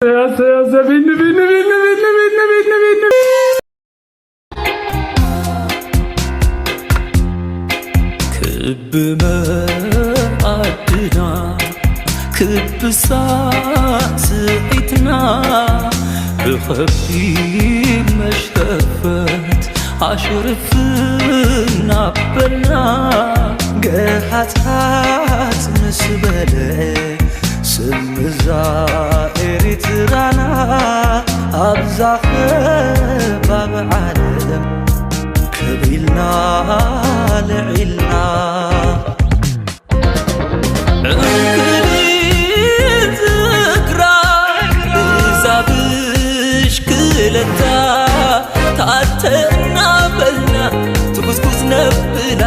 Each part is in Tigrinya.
ያሰ ያሰ ቢኒ ቢኒ ቢኒ ቢኒ ቢኒ ቢኒ ቢኒ ቢኒ ክብ መኣድና ክብ ሳስዒትና ብኸቢድ መሽረፈት ኣሽርፍ እናበልና ገሃጽሃጽ ምስ በለ ስም እዛ ኤሪትራና ኣብዛ ከባቢ ዓለም ከቢልና ልዒልና ዕንክሊል ዝክራ እዛ ብሽክለታ ታተና በልና ትጉዝጉዝ ነብላ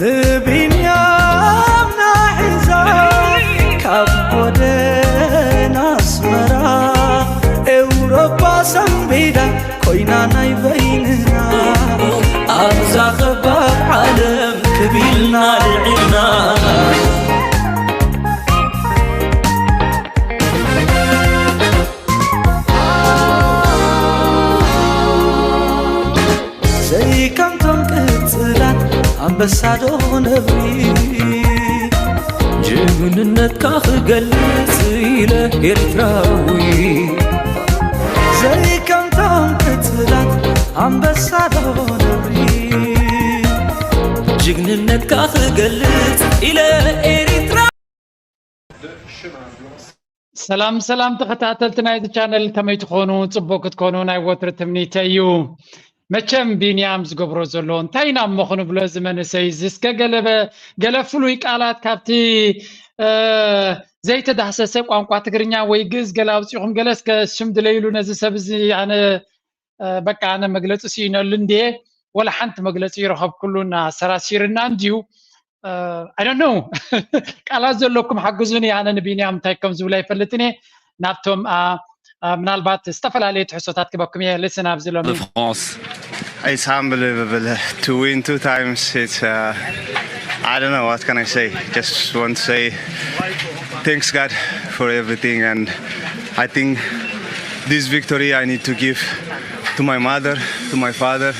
ንቢንያምና ሒዛ ካብ ጎደና ኣስመራ ኤውሮጳ ሰንቢዳ ኮይና ናይ በይንና ኣብዛ ኸባብ ዓለም ክቢልና ልዒልና ዘይከምቶም ቅጽላት ኣንበሳዶ ነብሪ ጅግንነትካ ክገልጽ ኢለ ኤርትራዊ ዘይከምቶም ቅጽላት ኣንበሳዶ ነብሪ ጅግንነትካ ክገልጽ ኢለ ኤርትራ ሰላም ሰላም ተኸታተልቲ ናይዚ ቻነል ከመይ ትኾኑ? ጽቡቅ ክትኮኑ ናይ ወትሪ ትምኒተይ እዩ። መቸም ቢንያም ዝገብሮ ዘሎ እንታይ ኢና እሞ ክንብሎ እዚ መንእሰይ እዚ እስከ ገለበ ገለ ፍሉይ ቃላት ካብቲ ዘይተዳህሰሰ ቋንቋ ትግርኛ ወይ ግእዝ ገለ ኣውፂኹም ገለ እስከ ሽም ድለይሉ ነዚ ሰብ እዚ ኣነ በቃ ኣነ መግለፂ ስኢነሉ እንድየ ወላ ሓንቲ መግለፂ ይረኸብኩሉን ኣሰራሲርና እንድዩ I don't know ቃላት ዘለኩም ሓግዙኒ ኣነ ንቢንያም እንታይ ከም ዝብል ኣይፈልጥን እየ ናብቶም ምናልባት ዝተፈላለየ ትሕሶታት ክበኩም እየ ልስን ኣብዚ ሎሚ France. It's unbelievable to win two times. It's uh, I don't know what can I say. Just want to say thanks God for everything, and I think this victory I need to give to my mother, to my father.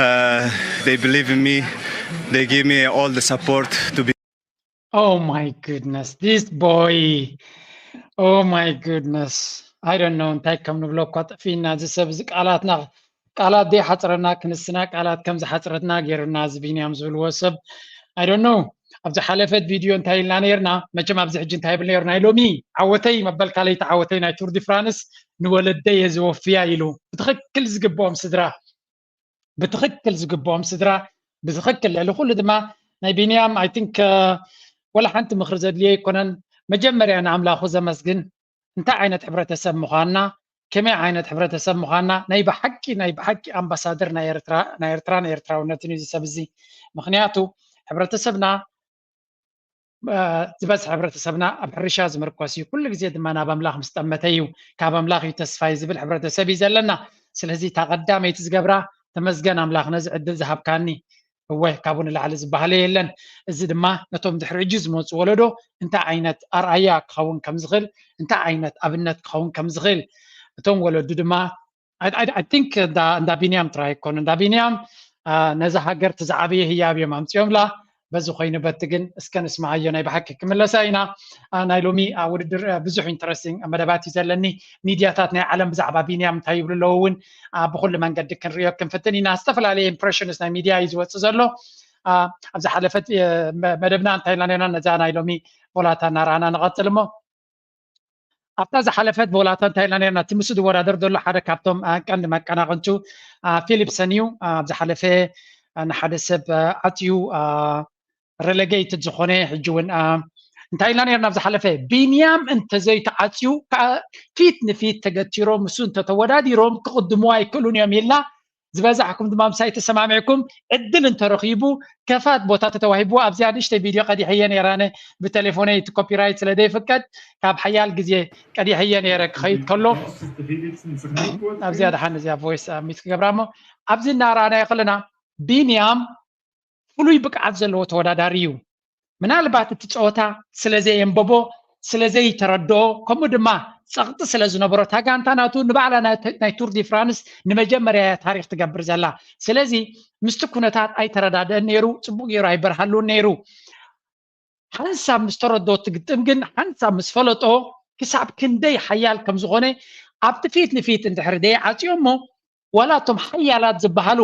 Uh, they believe in me. They give me all the support to be. Oh my goodness, this boy. Oh my goodness. I don't know እንታይ ከም ንብሎ እኳ ጠፊና እዚ ሰብ እዚ ቃላትና ቃላት ደይ ሓፅረና ክንስና ቃላት ከም ዝሓፅረትና ገይሩና እዚ ቢንያም ዝብልዎ ሰብ I don't know ኣብ ዝሓለፈት ቪድዮ እንታይ ኢልና ነርና መቸም ኣብዚ ሕጂ እንታይ ብል ነሩ ናይ ሎሚ ዓወተይ መበልካ ለይቲ ዓወተይ ናይ ቱር ዲ ፍራንስ ንወለደይ እየ ዝወፍያ ኢሉ ብትኽክል ዝግብኦም ስድራ ብትኽክል ዝግብኦም ስድራ ብትኽክል ልዕሊ ኩሉ ድማ ናይ ቢንያም I think ወላ ሓንቲ ምኽሪ ዘድልዮ ኣይኮነን መጀመርያ ንኣምላኹ ዘመስግን እንታይ ዓይነት ሕብረተሰብ ምዃንና ከመይ ዓይነት ሕብረተሰብ ምዃንና ናይ ብሓቂ ናይ ብሓቂ ኣምባሳደር ናይ ኤርትራ ናይ ኤርትራን ኤርትራውነትን እዩ እዚ ሰብ እዚ ምኽንያቱ ሕብረተሰብና ዝበዝሐ ሕብረተሰብና ኣብ ሕርሻ ዝምርኮስ እዩ ኩሉ ግዜ ድማ ናብ ኣምላኽ ምስ ጠመተ እዩ ካብ ኣምላኽ እዩ ተስፋይ ዝብል ሕብረተሰብ እዩ ዘለና ስለዚ እታ ቀዳመይቲ ዝገብራ ተመስገን ኣምላኽ ነዚ ዕድል ዝሃብካኒ እወ ካብኡ ንላዕሊ ዝበሃለ የለን እዚ ድማ ነቶም ድሕሪ ሕጂ ዝመፁ ወለዶ እንታይ ዓይነት ኣርኣያ ክኸውን ከም ዝኽእል እንታይ ዓይነት ኣብነት ክኸውን ከም ዝኽእል እቶም ወለዱ ድማ I think እንዳ ቢንያም ጥራይ ኣይኮኑ እንዳ ቢንያም ነዛ ሃገር ትዝዓበየ ህያብ እዮም ኣምፅኦምላ በዚ ኮይኑ በቲ ግን እስከ ንስማዓዮ ናይ ብሓቂ ክምለሳ ኢና ናይ ሎሚ ውድድር ብዙሕ interesting መደባት እዩ ዘለኒ ሚድያታት ናይ ዓለም ብዛዕባ ቢንያም እንታይ ይብሉ ኣለዉ እውን ብኩሉ መንገዲ ክንሪኦ ክንፍትን ኢና ዝተፈላለየ impressions ናይ ሚድያ እዩ ዝወፅእ ዘሎ ኣብ ዝሓለፈት መደብና እንታይ ኢልና ነርና ነዛ ናይ ሎሚ ቦላታ እናረኣና ንቐፅል እሞ ኣብታ ዝሓለፈት ቦላታ እንታይ ኢልና ነርና እቲ ምስ ዝወዳደር ዘሎ ሓደ ካብቶም ቀንዲ መቀናቕንቱ ፊሊፕሰን እዩ ኣብ ዝሓለፈ ንሓደ ሰብ ዓፅዩ relegated ዝኾነ ሕጂ እውን እንታይ ኢልና ነርና ኣብ ዝሓለፈ ቢንያም እንተዘይተዓፅዩ ከዓ ፊት ንፊት ተገቲሮም እሱ እንተተወዳዲሮም ክቕድሙ ኣይክእሉን እዮም ኢልና ዝበዛሕኩም ድማ ምሳይ ተሰማሚዕኩም ዕድል እንተረኺቡ ከፋት ቦታ ተተዋሂቡ ኣብዚኣ ንእሽተይ ቪድዮ ቀዲሐየ ነይራነ ብቴሌፎነይ እቲ ኮፒራይት ስለ ዘይፍቀድ ካብ ሓያል ግዜ ቀዲሐየ ነይረ ክኸይድ ከሎ ኣብዚኣ ደሓን እዚኣ ቮይስ ሚት ክገብራ እሞ ኣብዚ እናረኣናዮ ከለና ቢንያም ፍሉይ ብቅዓት ዘለዎ ተወዳዳሪ እዩ ምናልባት እቲ ፀወታ ስለ ዘየንበቦ ስለ ዘይተረድኦ ከምኡ ድማ ጸቕጢ ስለ ዝነበሮ፣ እታ ጋንታ ናቱ ንባዕላ ናይ ተ-፣ ናይ ቱር ዲ ፍራንስ ንመጀመርያ እያ ታሪኽ ትገብር ዘላ። ስለዚ ምስቲ ኩነታት ኣይተረዳድአን ነይሩ፣ ጽቡቕ ገይሩ ኣይበርሃሉን ነይሩ። ሓንሳብ ምስ ተረድኦ፣ እቲ ግጥም ግን ሓንሳብ ምስ ፈለጦ፣ ክሳብ ክንደይ ሓያል ከም ዝኾነ ኣብቲ ፊት ንፊት እንድሕር ደይዓጽዮ እሞ፣ ዋላ እቶም ሓያላት ዝበሃሉ፣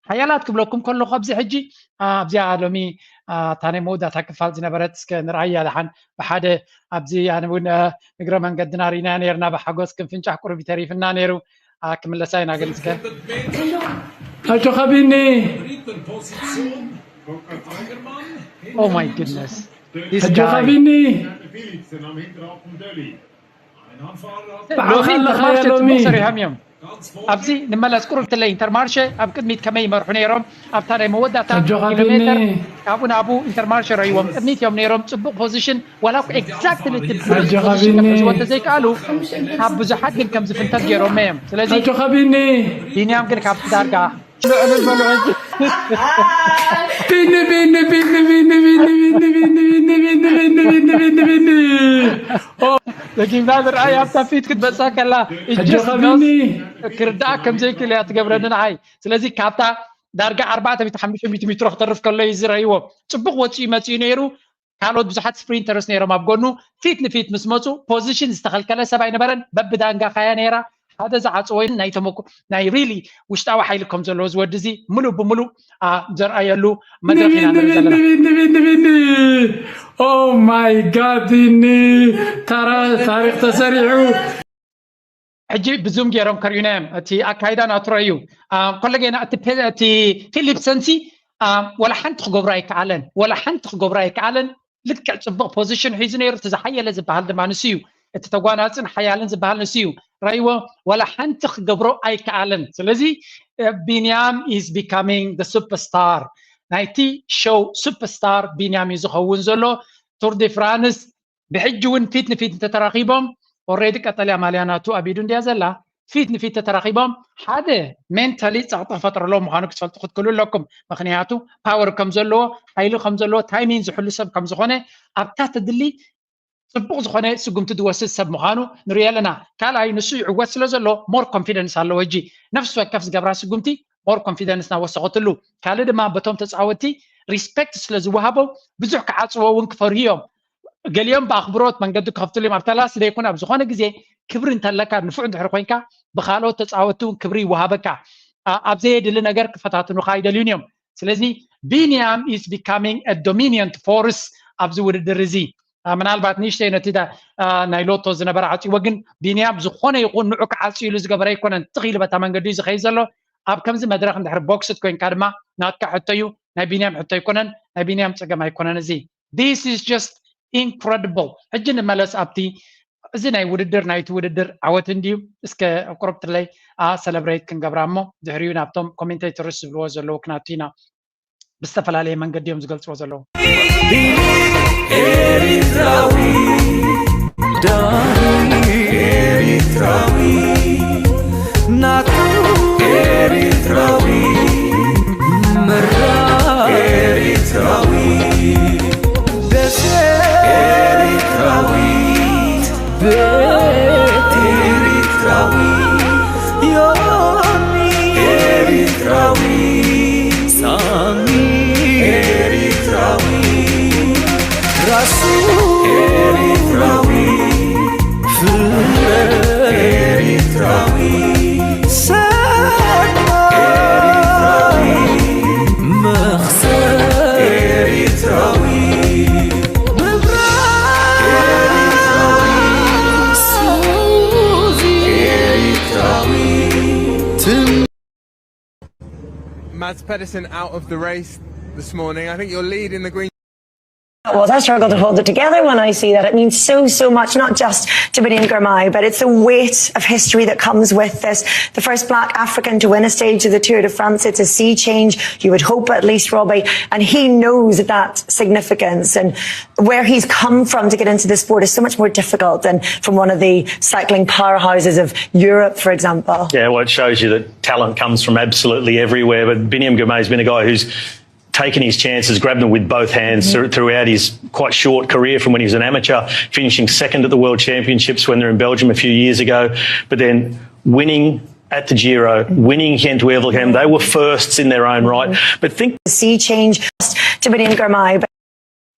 ሓያላት ክብለኩም ከለኹ ኣብዚ ሕጂ፣ ኣ፣ ኣብዚኣ ሎሚ፣ ኣ፣ እታ ናይ መወዳእታ ክፋል ዝነበረት እስከ ንርኣያ ደሓን ብሓደ። ኣብዚ ኣነ እውን፣ ኣ፣ እግረ መንገድና ርኢና ነርና፣ ብሓጎስ ክንፍንጫሕ ቁሩብ ተሪፍና ነይሩ። ኣ፣ ክምለሳ ኢና ግን እስከ። ኣጆኻ ቢኒ። Oh my goodness. This ኣጆኻ guy. ቢኒ። ሎሚ ኢንተርማርሸ ጽቡቕ ሰሪሖም እዮም። ኣብዚ ንመለስ ቁሩብ ትለይ ኢንተርማርሸ ኣብ ቅድሚት ከመይ ይመርሑ ነይሮም ኣብታ ናይ መወዳእታ ኣጆኻ ኪሎ ሜትር ቢኒ። ካብኡ ናብኡ ኢንተርማርሸ ረይዎም ቅድሚት እዮም ነይሮም ጽቡቕ ፖዚሽን ዋላ እኮ ኤግዛክትሊ እቲ ኣጆኻ ፖዚሽን ቢኒ። ክሕዝዎ እንተዘይከኣሉ ካብ ብዙሓት ግን ከም ዝፍንተት ገይሮም እዮም። ስለዚ ኣጆኻ ቢኒ። ቢንያም ግን ካብቲ ዳርጋ ልዕል በሉ ሕጂ ቢኒ ቢኒ ቢኒ ቢኒ ቢኒ ቢኒ ቢኒ ቢኒ ቢኒ ቢኒ ቢኒ ቢኒ ቢኒ ቢኒ ኦ ደጊምና ንርኣይ ኣብታ ፊት ክትመጽእ ከላ ኣጆኻ ቢኒ። ክርዳእ ከም ዘይክእል እያ ትገብረኒ ንዓይ። ስለዚ ካብታ ዳርጋ ኣርባዕተ ሚእቲ ሓሙሽተ ሚእቲ ሜትሮ ክተርፍ ከሎ እዩ ዝረእይዎ። ጽቡቕ ወጺኡ መጺኡ ነይሩ። ካልኦት ብዙሓት ስፕሪንተርስ ነይሮም ኣብ ጎኑ። ፊት ንፊት ምስ መጹ ፖዚሽን ዝተኸልከለ ሰብ ኣይነበረን። በብዳንጋ ካያ ነይራ። ሓደ ዝዓጽዎ ናይ ተመኩ ናይ ሪሊ ውሽጣዊ ሓይሊ ከም ዘለዎ ዝወዲ እዚ ምሉእ ብምሉእ ኣ፣ ዘርኣየሉ መድረኽ ኢና ንርኢ ዘለና። ኦ ማይ ጋድ ቢኒ። ታራ ታሪኽ ተሰሪሑ። ሕጂ ብዙም ገይሮም ከርእዩና እዮም። እቲ ኣካይዳ ናቱ ረእዩ። ኣ፣ ኮለጌና እቲ ፔ-፣ እቲ ፊሊፕሰንሲ፣ ኣ፣ ወላ ሓንቲ ክገብሮ ኣይከኣለን። ወላ ሓንቲ ክገብሮ ኣይከኣለን። ልክዕ ጽቡቕ ፖዚሽን ሒዙ ነይሩ። እቲ ዝሓየለ ዝበሃል ድማ ንሱ እዩ። እቲ ተጓናጽን ሓያልን ዝበሃል ንሱ እዩ። ረእይዎ፣ ወላ ሓንቲ ክገብሮ ኣይከኣለን። ስለዚ፣ እ፣ ቢንያም is becoming the superstar። ናይቲ ሾው ሱፐርስታር ቢንያም እዩ ዝኸውን ዘሎ። ቱር ዲ ፍራንስ ብሕጂ እውን ፊት ንፊት እንተተራኺቦም፣ ኦልሬዲ ቀጠልያ ማልያ ናቱ ኣብ ኢዱ እንድያ ዘላ። ፊት ንፊት ተተራኺቦም ሓደ ሜንታሊ ጸቕጢ ክፈጥረሎም ምዃኑ ክትፈልጡ ክትክእሉ ኣለኩም። ምኽንያቱ ፓወር ከም ዘለዎ፣ ሓይሊ ከም ዘለዎ፣ ታይሚንግ ዝሕሉ ሰብ ከም ዝኾነ፣ ኣብታ ትድሊ ጽቡቕ ዝኾነ ስጉምቲ ዝወስድ ሰብ ምዃኑ ንሪኦ ኣለና። ካልኣይ ንሱ ይዕወት ስለ ዘሎ ሞር ኮንፊደንስ ኣለዎ። ሕጂ ነፍሲ ወከፍ ዝገብራ ስጉምቲ ሞር ኮንፊደንስ እናወሰኸትሉ፣ ካልእ ድማ በቶም ተጻወትቲ ሪስፔክት ስለ ዝወሃቦ ብዙሕ ክዓጽዎ እውን ክፈርሁ እዮም። ገሊኦም ብኣኽብሮት መንገዲ ክኸፍትሉ እዮም። ኣብታ ላስት ደይ ይኹን ኣብ ዝኾነ ግዜ ክብሪ እንተለካ፣ ንፉዕ እንድሕር ኮይንካ፣ ብኻልኦት ተጻወትቲ እውን ክብሪ ይወሃበካ። ኣ-፣ ኣብ ዘየድሊ ነገር ክፈታትኑኻ ኣይደልዩን እዮም። ስለዚ ቢንያም is becoming a dominant force ኣብዚ ውድድር እዚ። ኣ፣ ምናልባት ንእሽተይ ነቲ ዳ-፣ ኣ፣ ናይ ሎቶ ዝነበረ ዓጽዎ፣ ግን ቢንያም ዝኾነ ይኹን ንዑ ክዓጽ ኢሉ ዝገበረ ኣይኮነን። ትኽ ኢሉ በታ መንገዲ እዩ ዝኸይድ ዘሎ። ኣብ ከምዚ መድረኽ እንድሕር ቦክስት ኮይንካ ድማ ናትካ ሕቶ እዩ፣ ናይ ቢንያም ሕቶ ኣይኮነን፣ ናይ ቢንያም ጸገም ኣይኮነን። እዚ this is just incredible። ሕጂ ንመለስ ኣብቲ እዚ ናይ ውድድር ናይቲ ውድድር ዓወት እንድዩ። እስከ ቁሩብ ትለይ ኣ ሰለብሬት ክንገብራ እሞ ድሕሪኡ ናብቶም ኮሜንቴተርስ ዝብልዎ ዘለዉ ክናቱ ኢና። ብዝተፈላለየ መንገዲ እዮም ዝገልፅዎ ዘለዉ። ኤሪትራዊ ዳኒ ኤሪትራዊ ናቱ ኤሪትራዊ መራ ኤሪትራዊ ደሴ ኤሪትራዊ ቤት ኤሪትራዊ ዮኒ ኤሪትራዊ ሳሚ ኤሪትራዊ ራሱ ኤሪትራዊ ፍረ ኤሪትራዊ ሰማ ኤሪትራዊ መኽሰብ ኤሪትራዊ መብራት ኤሪትራዊ ሱዚ ኤሪትራዊ ትም Mads Pedersen out of the race this morning. I think you're leading the Green. Well, I struggle to hold it together when I see that. It means so, so much, not just to Biniam Girmay, but it's the weight of history that comes with this. The first black African to win a stage of the Tour de France, it's a sea change. You would hope at least, Robbie. And he knows that significance and where he's come from to get into this sport is so much more difficult than from one of the cycling powerhouses of Europe, for example. Yeah, well, it shows you that talent comes from absolutely everywhere. But Biniam Girmay has been a guy who's taken his chances, grabbed them with both hands throughout his quite short career, from when he was an amateur, finishing second at the World Championships when they were in Belgium a few years ago, but then winning at the Giro, winning Gent Wevelgem. They were firsts in their own right. But think The sea change to Biniam Girmay.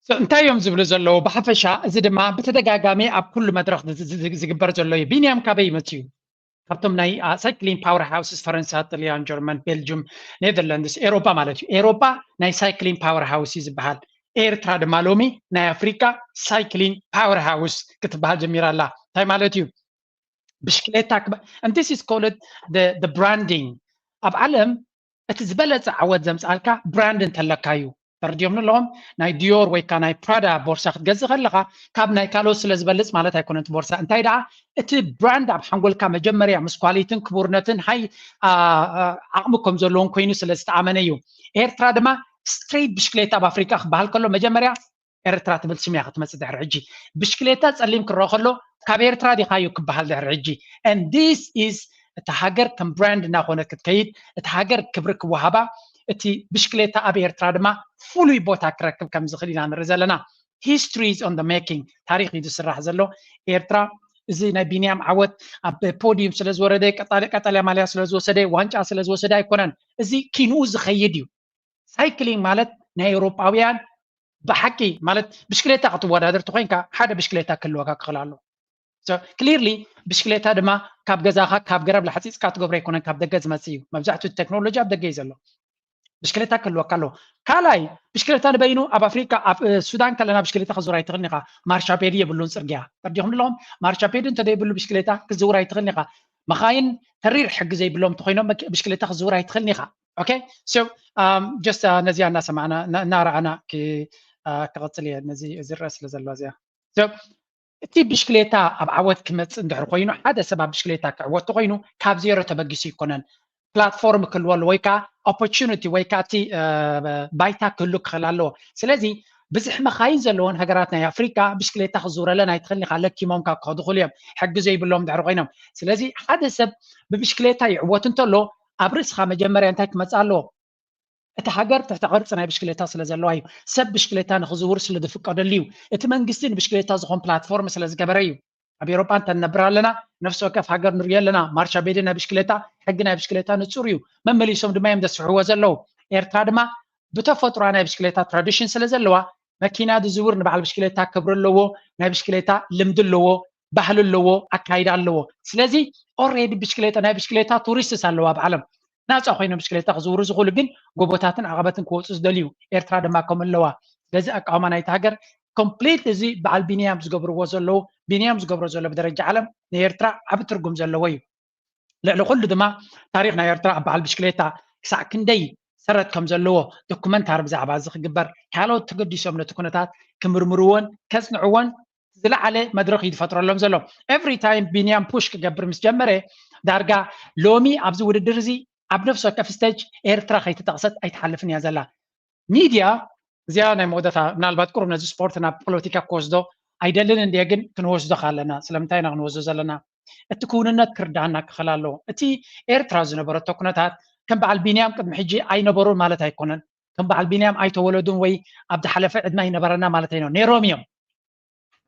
So እንታይ እዮም ዝብሉ ዘለዉ? ብሓፈሻ እዚ ድማ ብተደጋጋሚ ኣብ ኩሉ መድረኽ ዝ- ዝ- ዝግበር ዘሎ እዩ። ቢንያም ካበይ ይመጽእ እዩ? ካብቶም ናይ ሳይክሊን ፓወር ሃውስስ ፈረንሳ፣ ጥልያን፣ ጀርመን፣ ቤልጅም፣ ኔዘርላንድስ፣ ኤሮፓ ማለት እዩ። ኤሮፓ ናይ ሳይክሊን ፓወር ሃውስ እዩ ዝበሃል። ኤርትራ ድማ ሎሚ ናይ ኣፍሪካ ሳይክሊን ፓወር ሃውስ ክትበሃል ጀሚራ ኣላ። እንታይ ማለት እዩ? ብሽክሌታ ክበ- and this is called the branding። ኣብ ዓለም እቲ ዝበለፀ ዓወት ዘምፅኣልካ ብራንድ እንተለካ እዩ። ተረዲኦም ኣለኹም? ናይ ዲዮር ወይ ከዓ ናይ ፕራዳ ቦርሳ ክትገዝእ ከለካ ካብ ናይ ካልኦት ስለ ዝበልፅ ማለት ኣይኮነን። እቲ ቦርሳ እንታይ ደኣ እቲ ብራንድ ኣብ ሓንጎልካ መጀመርያ ምስ ኳሊትን ክቡርነትን ሃይ አ- አ- ዓቕሚ ከም ዘለዎን ኮይኑ ስለ ዝተኣመነ እዩ። ኤርትራ ድማ ስትሬት ብሽክሌታ ኣብ ኣፍሪካ ክበሃል ከሎ መጀመርያ ኤርትራ ትብል ስም እያ ክትመፅእ ድሕሪ ሕጂ። ብሽክሌታ ፀሊም ክረአ ከሎ ካብ ኤርትራ ዲኻዩ ክበሃል ድሕሪ ሕጂ። And this is እቲ ሃገር ከም ብራንድ እናኾነ ክትከይድ፣ እቲ ሃገር ክብሪ ክወሃባ፣ እቲ ብሽክሌታ ኣብ ኤርትራ ድማ ፍሉይ ቦታ ክረክብ ከም ዝኽእል ኢና ንርኢ ዘለና። History is on the making። ታሪክ እዩ ዝስራሕ ዘሎ። ኤርትራ እዚ ናይ ቢንያም ዓወት ኣብ ፖዲዩም ስለ ዝወረደ፣ ቀጣለ- ቀጠልያ ማልያ ስለ ዝወሰደ፣ ዋንጫ ስለ ዝወሰደ ኣይኮነን። እዚ ኪንኡ ዝኸይድ እዩ። ሳይክሊንግ ማለት ናይ ኤውሮጳውያን ብሓቂ ማለት ብሽክሌታ ክትወዳደር ተኮይንካ ሓደ ብሽክሌታ ክህልወካ ክኽእል ኣሎ። ክሊርሊ ብሽክሌታ ድማ ካብ ገዛኻ ካብ ገረብ ላሕፂፅካ ትገብሮ ኣይኮነን፣ ካብ ደገ ዝመፅእ እዩ። መብዛሕትኡ ቴክኖሎጂ ኣብ ደገ እዩ ዘሎ። ብሽክሌታ ክህልወካ ኣለዎ። ካልኣይ ብሽክሌታ ንበይኑ ኣብ ኣፍሪካ ኣብ እ፣ ሱዳን ከለና ብሽክሌታ ክዞር ኣይትኽእልን ኢኻ። ማርሻፔዲ የብሉን ፅርግያ። ተርዲኹም ኣለኹም? ማርሻፔዲ እንተዘይብሉ ብሽክሌታ ክዝውር ኣይትኽእልን ኢኻ። መኻይን ተሪር ሕጊ ዘይብሎም እንተኮይኖም መኪ- ብሽክሌታ ክዝውር ኣይትኽእልን ኢኻ። ኦኬ so just ነዚኣ እናሰማዕና እና- እናረኣና ክ- አ፣ ክቐፅል እየ ነዚ ዝረአ ስለ ዘሎ እዚኣ። So እቲ ብሽክሌታ ኣብ ዓወት ክመፅእ እንድሕር ኮይኑ ሓደ ሰብ ኣብ ብሽክሌታ ክዕወት ተኮይኑ ካብ ዜሮ ተበጊሱ ይኮነን። ፕላትፎርም ክህልዎ ኣለዎ ወይ ከዓ ኦፖርቹኒቲ ወይ ከዓ እቲ እ፣ ባይታ ክህሉ ክኽእል ኣለዎ። ስለዚ ብዙሕ መኻይን ዘለዎን ሃገራት ናይ ኣፍሪካ ብሽክሌታ ክዝውረለን ኣይትኽእልን ኢኻ፣ ለኪሞም ካብ ክኸዱ ይኽእሉ እዮም ሕጊ ዘይብሎም ድሕሪ ኮይኖም። ስለዚ ሓደ ሰብ ብብሽክሌታ ይዕወት እንተሎ ኣብ ርእስኻ መጀመርያ እንታይ ክመፅእ ኣለዎ? እቲ ሃገር ትሕቲ ቅርፂ ናይ ብሽክሌታ ስለ ዘለዋ እዩ። ሰብ ብሽክሌታ ንክዝውር ስለ ዝፍቀደሉ እዩ። እቲ መንግስቲ ንብሽክሌታ ዝኾን ፕላትፎርም ስለ ዝገበረ እዩ። ኣብ ኤሮጳ እንተ ንነብር ኣለና ነፍሲ ወከፍ ሃገር ንሪኦ ኣለና። ማርሻ ቤዲ ናይ ብሽክሌታ ሕጊ ናይ ብሽክሌታ ንፁር እዩ። መመሊሶም ድማ እዮም ዘስፍሕዎ ዘለዉ። ኤርትራ ድማ ብተፈጥሯ ናይ ብሽክሌታ ትራዲሽን ስለ ዘለዋ መኪና ዝዝውር ንበዓል ብሽክሌታ ክብሪ ኣለዎ። ናይ ብሽክሌታ ልምዲ ኣለዎ፣ ባህሊ ኣለዎ፣ ኣካይዳ ኣለዎ። ስለዚ ኦሬዲ ብሽክሌታ ናይ ብሽክሌታ ቱሪስትስ ኣለዋ ኣብ ዓለም ናፃ ኮይኖም ብሽክሌታ ክዝውሩ ዝኽእሉ ግን ጎቦታትን ዓቐበትን ክወፁ ዝደልዩ ኤርትራ ድማ ከምኡ ኣለዋ። ስለዚ ኣቃውማ ናይቲ ሃገር ኮምፕሊት እዚ በዓል ቢንያም ዝገብርዎ ዘለዉ ቢንያም ዝገብሮ ዘሎ ብደረጃ ዓለም ንኤርትራ ዓቢ ትርጉም ዘለዎ እዩ። ልዕሊ ኩሉ ድማ ታሪኽ ናይ ኤርትራ ኣብ በዓል ብሽክሌታ ክሳዕ ክንደይ ሰረት ከም ዘለዎ ዶኩመንታሪ ብዛዕባ እዚ ክግበር ካልኦት ተገዲሶም ነቲ ኩነታት ክምርምርዎን ከጽንዕዎን ዝለዓለ መድረኽ እዩ ዝፈጥረሎም ዘሎ። ኤቭሪ ታይም ቢንያም ፑሽ ክገብር ምስ ጀመረ ዳርጋ ሎሚ ኣብዚ ውድድር እዚ ኣብ ነፍሲ ወከፍ ስቴጅ ኤርትራ ከይተጠቕሰት ኣይትሓልፍን እያ ዘላ። ሚድያ እዚኣ ናይ መወዳእታ ምናልባት ቁሩብ ነዚ ስፖርት ናብ ፖለቲካ ክወስዶ ኣይደልን እንድየ፣ ግን ክንወስዶ ኣለና። ስለምንታይ ኢና ክንወስዶ ዘለና? እቲ ክውንነት ክርዳኣና ክኽእል ኣለዎ። እቲ ኤርትራ ዝነበረቶ ኩነታት ከም በዓል ቢንያም ቅድሚ ሕጂ ኣይነበሩን ማለት ኣይኮነን። ከም በዓል ቢንያም ኣይተወለዱን ወይ ኣብ ዝሓለፈ ዕድመ ኣይነበረና ማለት ኣይነ ነይሮም እዮም።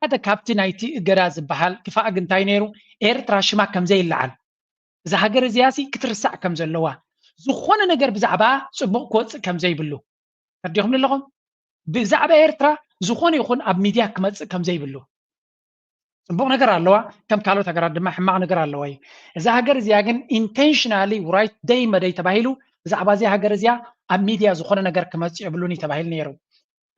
ሓደ ካብቲ ናይቲ እገዳ ዝበሃል ክፋእ ግን እንታይ ነይሩ? ኤርትራ ሽማ ከም ዘይለዓል እዛ ሃገር እዚኣ ሲ ክትርሳዕ ከም ዘለዋ ዝኾነ ነገር ብዛዕባ ፅቡቕ ክወፅእ ከም ዘይብሉ ተርዲኹም ኣለኹም። ብዛዕባ ኤርትራ ዝኾነ ይኹን ኣብ ሚድያ ክመፅእ ከም ዘይብሉ። ፅቡቕ ነገር ኣለዋ፣ ከም ካልኦት ሃገራት ድማ ሕማቕ ነገር ኣለዋ እዩ። እዛ ሃገር እዚኣ ግን ኢንቴንሽናሊ ራይት ደይ መደይ ተባሂሉ ብዛዕባ እዚኣ ሃገር እዚኣ ኣብ ሚድያ ዝኾነ ነገር ክመፅእ የብሉን እዩ ተባሂሉ ነይሩ።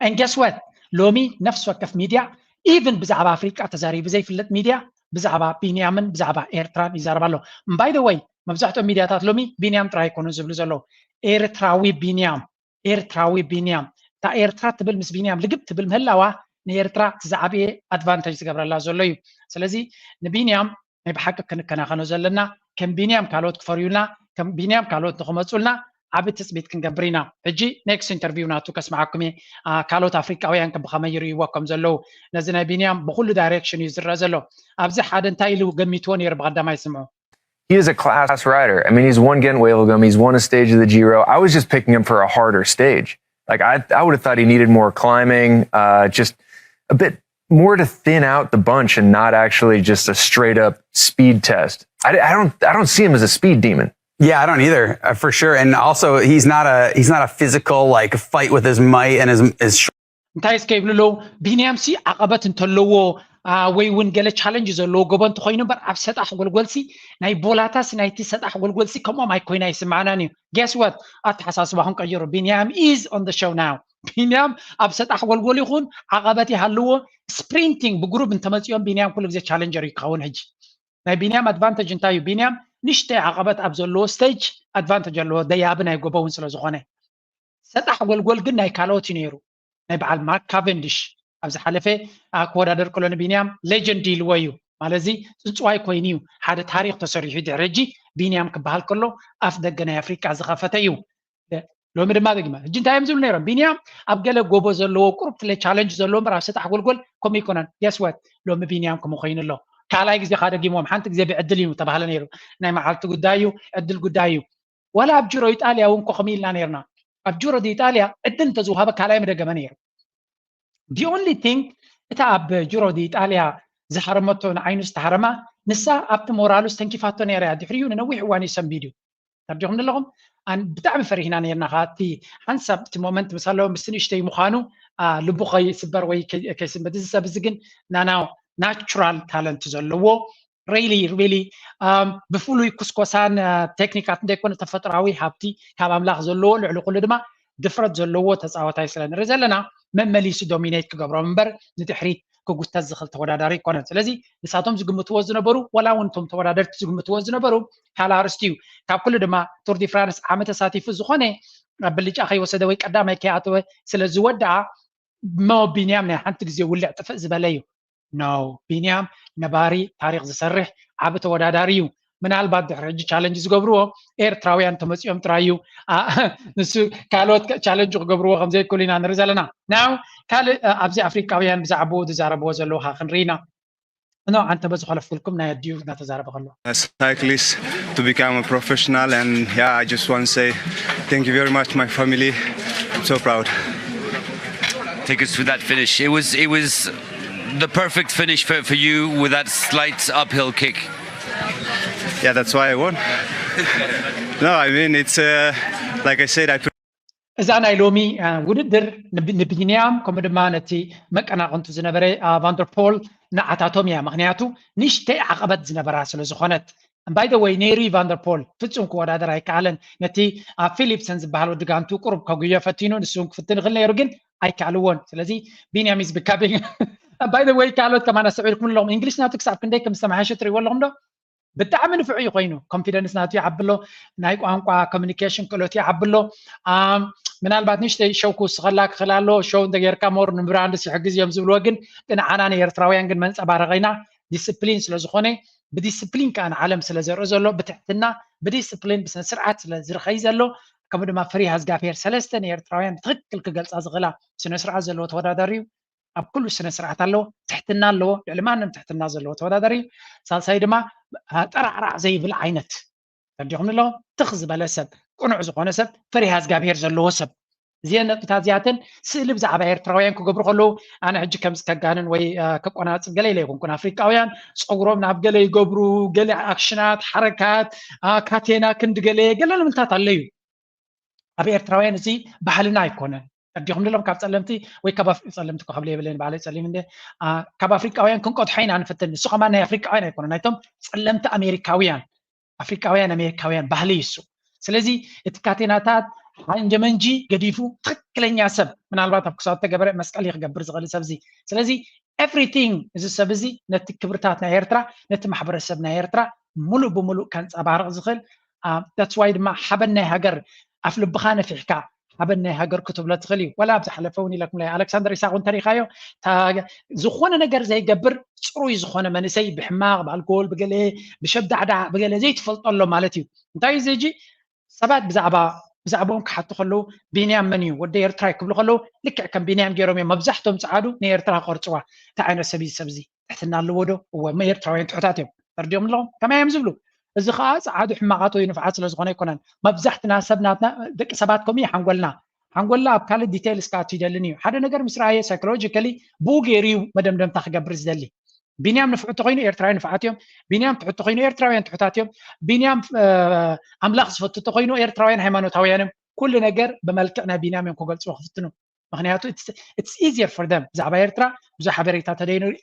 And guess what? ሎሚ ነፍሲ ወከፍ ሚድያ ኢቭን ብዛዕባ ኣፍሪቃ ተዛሪቡ ዘይፍለጥ ሚድያ ብዛዕባ ቢንያምን ብዛዕባ ኤርትራን ይዛረብ ኣሎ። By the way መብዛሕትኦም ሚድያታት ሎሚ ቢንያም ጥራይ ኣይኮኑን ዝብሉ ዘለዉ፣ ኤርትራዊ ቢንያም፣ ኤርትራዊ ቢንያም። እታ ኤርትራ ትብል ምስ ቢንያም ልግብ ትብል ምህላዋ ንኤርትራ እቲ ዝዓበየ ኣድቫንቴጅ ዝገብረላ ዘሎ እዩ። ስለዚ ንቢንያም ናይ ብሓቂ ክንከናኸኖ ዘለና፣ ከም ቢንያም ካልኦት ክፈርዩልና፣ ከም ቢንያም ካልኦት ንክመፁልና ዓቢ ትፅቢት ክንገብር ኢና። ሕጂ ኔክስት ኢንተርቪው ናቱ ከስምዓኩም እየ። ካልኦት ኣፍሪቃውያን ከ ብኸመይ ይርእይዎ ከም ዘለዉ፣ ነዚ ናይ ቢንያም ብኩሉ ዳይሬክሽን እዩ ዝረአ ዘሎ። ኣብዚ ሓደ እንታይ ኢሉ ገሚትዎ ነይሩ ብቐዳማይ ስምዑ። He is a class rider. I mean, he's won Gent Wevelgem, he's won a stage of the Giro. I was just picking him for a harder stage. Like I, I would have thought he needed more climbing, uh, just a bit more to thin out the bunch and not actually just a straight up speed test. I, I don't I don't see him as a speed demon. Yeah, I don't either, uh, for sure. And also, he's not a he's not a physical, like, fight with his might and his his. እንታይ እስከ ይብሉ ኣለዉ? ቢንያም ሲ ዓቐበት እንተለዎ ወይ እውን ገለ ቻለንጅ ዘለዎ ጎቦ እንተኮይኑ እምበር፣ ኣብ ሰጣሕ ጎልጎልሲ ናይ ቦላታስ ናይቲ ሰጣሕ ጎልጎልሲ ከምኦም ኣይኮይና ይስማዕናን እዩ። Guess what? ኣተሓሳስባኹም ቀይሩ። ቢንያም is on the show now። ቢንያም ኣብ ሰጣሕ ጎልጎል ይኹን ዓቐበት ይሃልዎ፣ ስፕሪንቲንግ ብግሩብ እንተመፂኦም ቢንያም ኩሉ ግዜ ቻለንጀር እዩ ክኸውን። ሕጂ ናይ ቢንያም ኣድቫንተጅ እንታይ እዩ? ቢንያም ንሽተይ ዓቐበት ኣብ ዘለዎ ስቴጅ ኣድቫንተጅ ኣለዎ፣ ደያቢ ናይ ጎቦ እውን ስለ ዝኾነ። ሰጣሕ ጎልጎል ግን ናይ ካልኦት እዩ ነይሩ። ናይ በዓል ማርክ ካቨንዲሽ ኣብ ዝሓለፈ ክወዳደር ከሎ ንቢንያም ሌጀንድ ኢልዎ እዩ። ማለት እዚ ፅንፅዋይ ኮይኑ እዩ፣ ሓደ ታሪክ ተሰሪሑ ድሕሪ ሕጂ ቢንያም ክበሃል ከሎ ኣፍ ደገ ናይ ኣፍሪቃ ዝኸፈተ እዩ። ሎሚ ድማ ደጊመ ሕጂ እንታይ እዮም ዝብሉ ነይሮም? ቢንያም ኣብ ገለ ጎቦ ዘለዎ ቁሩብ ትለ ቻለንጅ ዘለዎ እምበር ኣብ ሰጣሕ ጎልጎል ከምኡ ይኮነን። Guess what? ሎሚ ቢንያም ከምኡ ኮይኑ ኣሎ። ካልኣይ ግዜ ከዓ ደጊሞም፣ ሓንቲ ግዜ ብዕድል እዩ ተባህለ ነይሩ። ናይ መዓልቲ ጉዳይ እዩ፣ ዕድል ጉዳይ እዩ። ዋላ ኣብ ጅሮ ኢጣልያ እውን ኮ ከምኡ ኢልና ነይርና። ኣብ ጅሮ ዲ ኢጣልያ ዕድል እንተዝወሃበ ካልኣይ መደገመ ነይሩ። The only thing እታ ኣብ ጅሮ ዲ ኢጣልያ ዝሃረመቶ ንዓይኑ ዝተሃረማ ንሳ ኣብቲ ሞራሉ ዝተንኪፋቶ ነይራ እያ። ድሕሪኡ ንነዊሕ እዋን እዩ ሰንቢዱ። ተርዲኹም ኣለኹም። ብጣዕሚ ፈሪህና ነርና። እቲ ሓንሳብ እቲ ሞመንት ምስ ኣለዎ ምስ ንእሽተይ ምዃኑ ልቡ ከይስበር ወይ ከይስንበት፣ እዚ ሰብ እዚ ግን ናና ናቹራል ታለንት ዘለዎ ሪሊ ሪሊ ብፍሉይ ኩስኮሳን ቴክኒካት እንደይኮነ ተፈጥራዊ ሃብቲ ካብ ኣምላኽ ዘለዎ፣ ልዕሊ ኩሉ ድማ ድፍረት ዘለዎ ተፃወታይ ስለ ንርኢ ዘለና መመሊሱ ዶሚኔት ክገብሮም እምበር ንድሕሪት ክጉተት ዝኽእል ተወዳዳሪ ኣይኮነን። ስለዚ ንሳቶም ዝግምትዎ ዝነበሩ፣ ዋላ እውን እቶም ተወዳደርቲ ዝግምትዎ ዝነበሩ ካልእ ኣርእስቲ እዩ። ካብ ኩሉ ድማ ቱር ዲ ፍራንስ ዓመት ተሳቲፉ ዝኾነ ብልጫ ከይወሰደ ወይ ቀዳማይ ከይኣተወ ስለ ዝወደኣ፣ ሞ ቢንያም ናይ ሓንቲ ግዜ ውልዕ ጥፍእ ዝበለ እዩ። ኖ፣ ቢንያም ነባሪ ታሪክ ዝሰርሕ ዓቢ ተወዳዳሪ እዩ። ምናልባት ድሕሪ ሕጂ ቻለንጅ ዝገብርዎ ኤርትራውያን ተመፂኦም ጥራይ እዩ። ንሱ ካልኦት ቻለንጅ ክገብርዎ ከምዘይክእሉ ኢና ንርኢ ዘለና። ናው ካልእ ኣብዚ ኣፍሪቃውያን ብዛዕባኡ ዝዛረብዎ ዘለዉ ካ ክንርኢና። ኖ፣ ኣንተ በዚ ከለፍኩልኩም ናይ ኣዲኡ እናተዛረበ ከሎ cyclist to become a professional, and yeah, I just want to say thank you very much, my family. I'm so proud. Take us through that finish. It was it was the perfect finish for, for you with that slight uphill kick. Yeah, that's why I won. No, I mean, it's uh, like I said, I እዛ ናይ ሎሚ ውድድር ንቢንያም ከምኡ ድማ ነቲ መቀናቕንቱ ዝነበረ ቫንደርፖል ንዓታቶም እያ። ምክንያቱ ንእሽተይ ዓቐበት ዝነበራ ስለ ዝኾነት። ባይ ዘ ወይ ነይሩ ቫንደርፖል ፍጹም ክወዳደር ኣይከኣለን። ነቲ ፊሊፕሰን ዝበሃል ወዲ ጋንቱ ቁሩብ ከጉዮ ፈቲኑ፣ ንሱ ክፍትን ይኽእል ነይሩ ግን ኣይከኣልዎን። ስለዚ ቢንያም is becoming ባይ ዘ ወይ ካልኦት ከማን ኣስተውዒልኩም ኣለኹም፣ እንግሊሽ ናቱ ክሳብ ክንደይ ከም ዝተመሓሸ ትርእይዎ ኣለኹም ዶ? ብጣዕሚ ንፉዕ እዩ ኮይኑ፣ ኮንፊደንስ ናቱ ይዓቢ ኣሎ፣ ናይ ቋንቋ ኮሚኒኬሽን ክእለቱ ይዓቢ ኣሎ። ምናልባት ንእሽተይ ሸው ክውስኸላ ክኽእል ኣሎ። ሸው እንተጌርካ ሞር ንብራንድስ ይሕግዝ እዮም ዝብልዎ፣ ግን ንዓና ንኤርትራውያን ግን መንፀባረቂ ኢና። ዲስፕሊን ስለ ዝኾነ፣ ብዲስፕሊን ከዓ ንዓለም ስለ ዘርኢ ዘሎ፣ ብትሕትና ብዲስፕሊን ብስነ ስርዓት ስለ ዝርኸይ ዘሎ፣ ከምኡ ድማ ፍሪሃ እግዚኣብሄር ሰለስተ ንኤርትራውያን ብትክክል ክገልፃ ዝኽእላ ስነ ስርዓት ዘለዎ ተወዳዳሪ እዩ። ኣብ ኩሉ ስነ ስርዓት ኣለዎ፣ ትሕትና ኣለዎ፣ ልዕሊ ማንም ትሕትና ዘለዎ ተወዳዳሪ እዩ። ሳልሳይ ድማ ጠራዕራዕ ዘይብል ዓይነት ተርዲኹም ኣለኹም ትኽ ዝበለ ሰብ፣ ቅኑዕ ዝኾነ ሰብ፣ ፈሪሃ እግዚኣብሄር ዘለዎ ሰብ። እዚአን ነጥብታት እዚኣተን ስእሊ ብዛዕባ ኤርትራውያን ክገብሩ ከለዉ ኣነ ሕጂ ከም ዝተጋንን ወይ ከቆናፅብ ገለ ኢለ ኣይኮንኩን። ኣፍሪቃውያን ፀጉሮም ናብ ገለ ይገብሩ፣ ገለ ኣክሽናት፣ ሓረካት፣ ካቴና ክንዲ ገለ ገለ ልምድታት ኣለዩ። ኣብ ኤርትራውያን እዚ ባህልና ኣይኮነን። ተርዲኹም ኣለኹም ካብ ፀለምቲ ወይ ካብ ጸለምቲ ክብለ የብለይን፣ ባዕለይ ፀሊም እንደ ካብ ኣፍሪቃውያን ክንቀድሖ ኢና ንፍትን። ንሱ ከማን ናይ ኣፍሪቃውያን ኣይኮነን፣ ናይቶም ፀለምቲ ኣሜሪካውያን፣ ኣፍሪቃውያን ኣሜሪካውያን ባህሊ እዩ እሱ። ስለዚ እቲ ካቴናታት ሓንጀመንጂ ገዲፉ ትክክለኛ ሰብ፣ ምናልባት ኣብ ክሳዱ ተገበረ መስቀል እዩ ክገብር ዝኽእል ሰብ እዚ። ስለዚ ኤቭሪቲንግ እዚ ሰብ እዚ ነቲ ክብርታት ናይ ኤርትራ፣ ነቲ ማሕበረሰብ ናይ ኤርትራ ሙሉእ ብሙሉእ ከንፀባርቕ ዝኽእል። That's why ድማ ሓበን ናይ ሃገር ኣፍ ልብኻ ነፊሕካ ሓበን ናይ ሃገር ክትብሎ ትኽእል እዩ። ወላ ኣብ ዝሓለፈ እውን ኢለኩም ኣይ ኣሌክሳንደር ኢሳቅ እውን ተሪኻዮ፣ ዝኾነ ነገር ዘይገብር ፅሩይ ዝኾነ መንእሰይ ብሕማቕ ብኣልኮል ብገለ ብሸብዳዕዳዕ ብገለ ዘይትፈልጦ ኣሎ ማለት እዩ። እንታይ እዩ እዚ ሕጂ ሰባት ብዛዕባ ብዛዕባኦም ክሓቱ ከለዉ ቢንያም መን እዩ ወዲ ኤርትራ ክብሉ ከለዉ ልክዕ ከም ቢንያም ገይሮም እዮም መብዛሕቶም ፀዓዱ ንኤርትራ ክቐርፅዋ። እንታይ ዓይነት ሰብ እዩ ሰብ እዚ? ትሕትና ኣለዎ ዶ? እወ፣ እሞ ኤርትራውያን ትሑታት እዮም። ተርዲኦም ኣለኹም ከመይ እዮም ዝብሉ? እዚ ከዓ ፀዓዱ ሕማቓት ወይ ንፉዓት ስለ ዝኾነ ኣይኮነን። መብዛሕትና ሰብ ናትና ደቂ ሰባት ከምኡ እዩ ሓንጎልና። ሓንጎልና ኣብ ካልእ ዲቴይልስ ክኣቱ ይደልን እዩ። ሓደ ነገር ምስ ረኣየ ሳይኮሎጂካሊ ብኡ ገይሩ እዩ መደምደምታ ክገብር ዝደሊ። ቢንያም ንፍዑ ተኮይኑ ኤርትራውያን ንፍዓት እዮም። ቢንያም ትሑት ተኮይኑ ኤርትራውያን ትሑታት እዮም። ቢንያም ኣምላኽ ዝፈቱ ተኮይኑ ኤርትራውያን ሃይማኖታውያን እዮም። ኩሉ ነገር ብመልክዕ ናይ ቢንያም እዮም ክገልፅዎ ክፍትኑ። ምክንያቱ it's easier for them። ብዛዕባ ኤርትራ ብዙሕ ሓበሬታ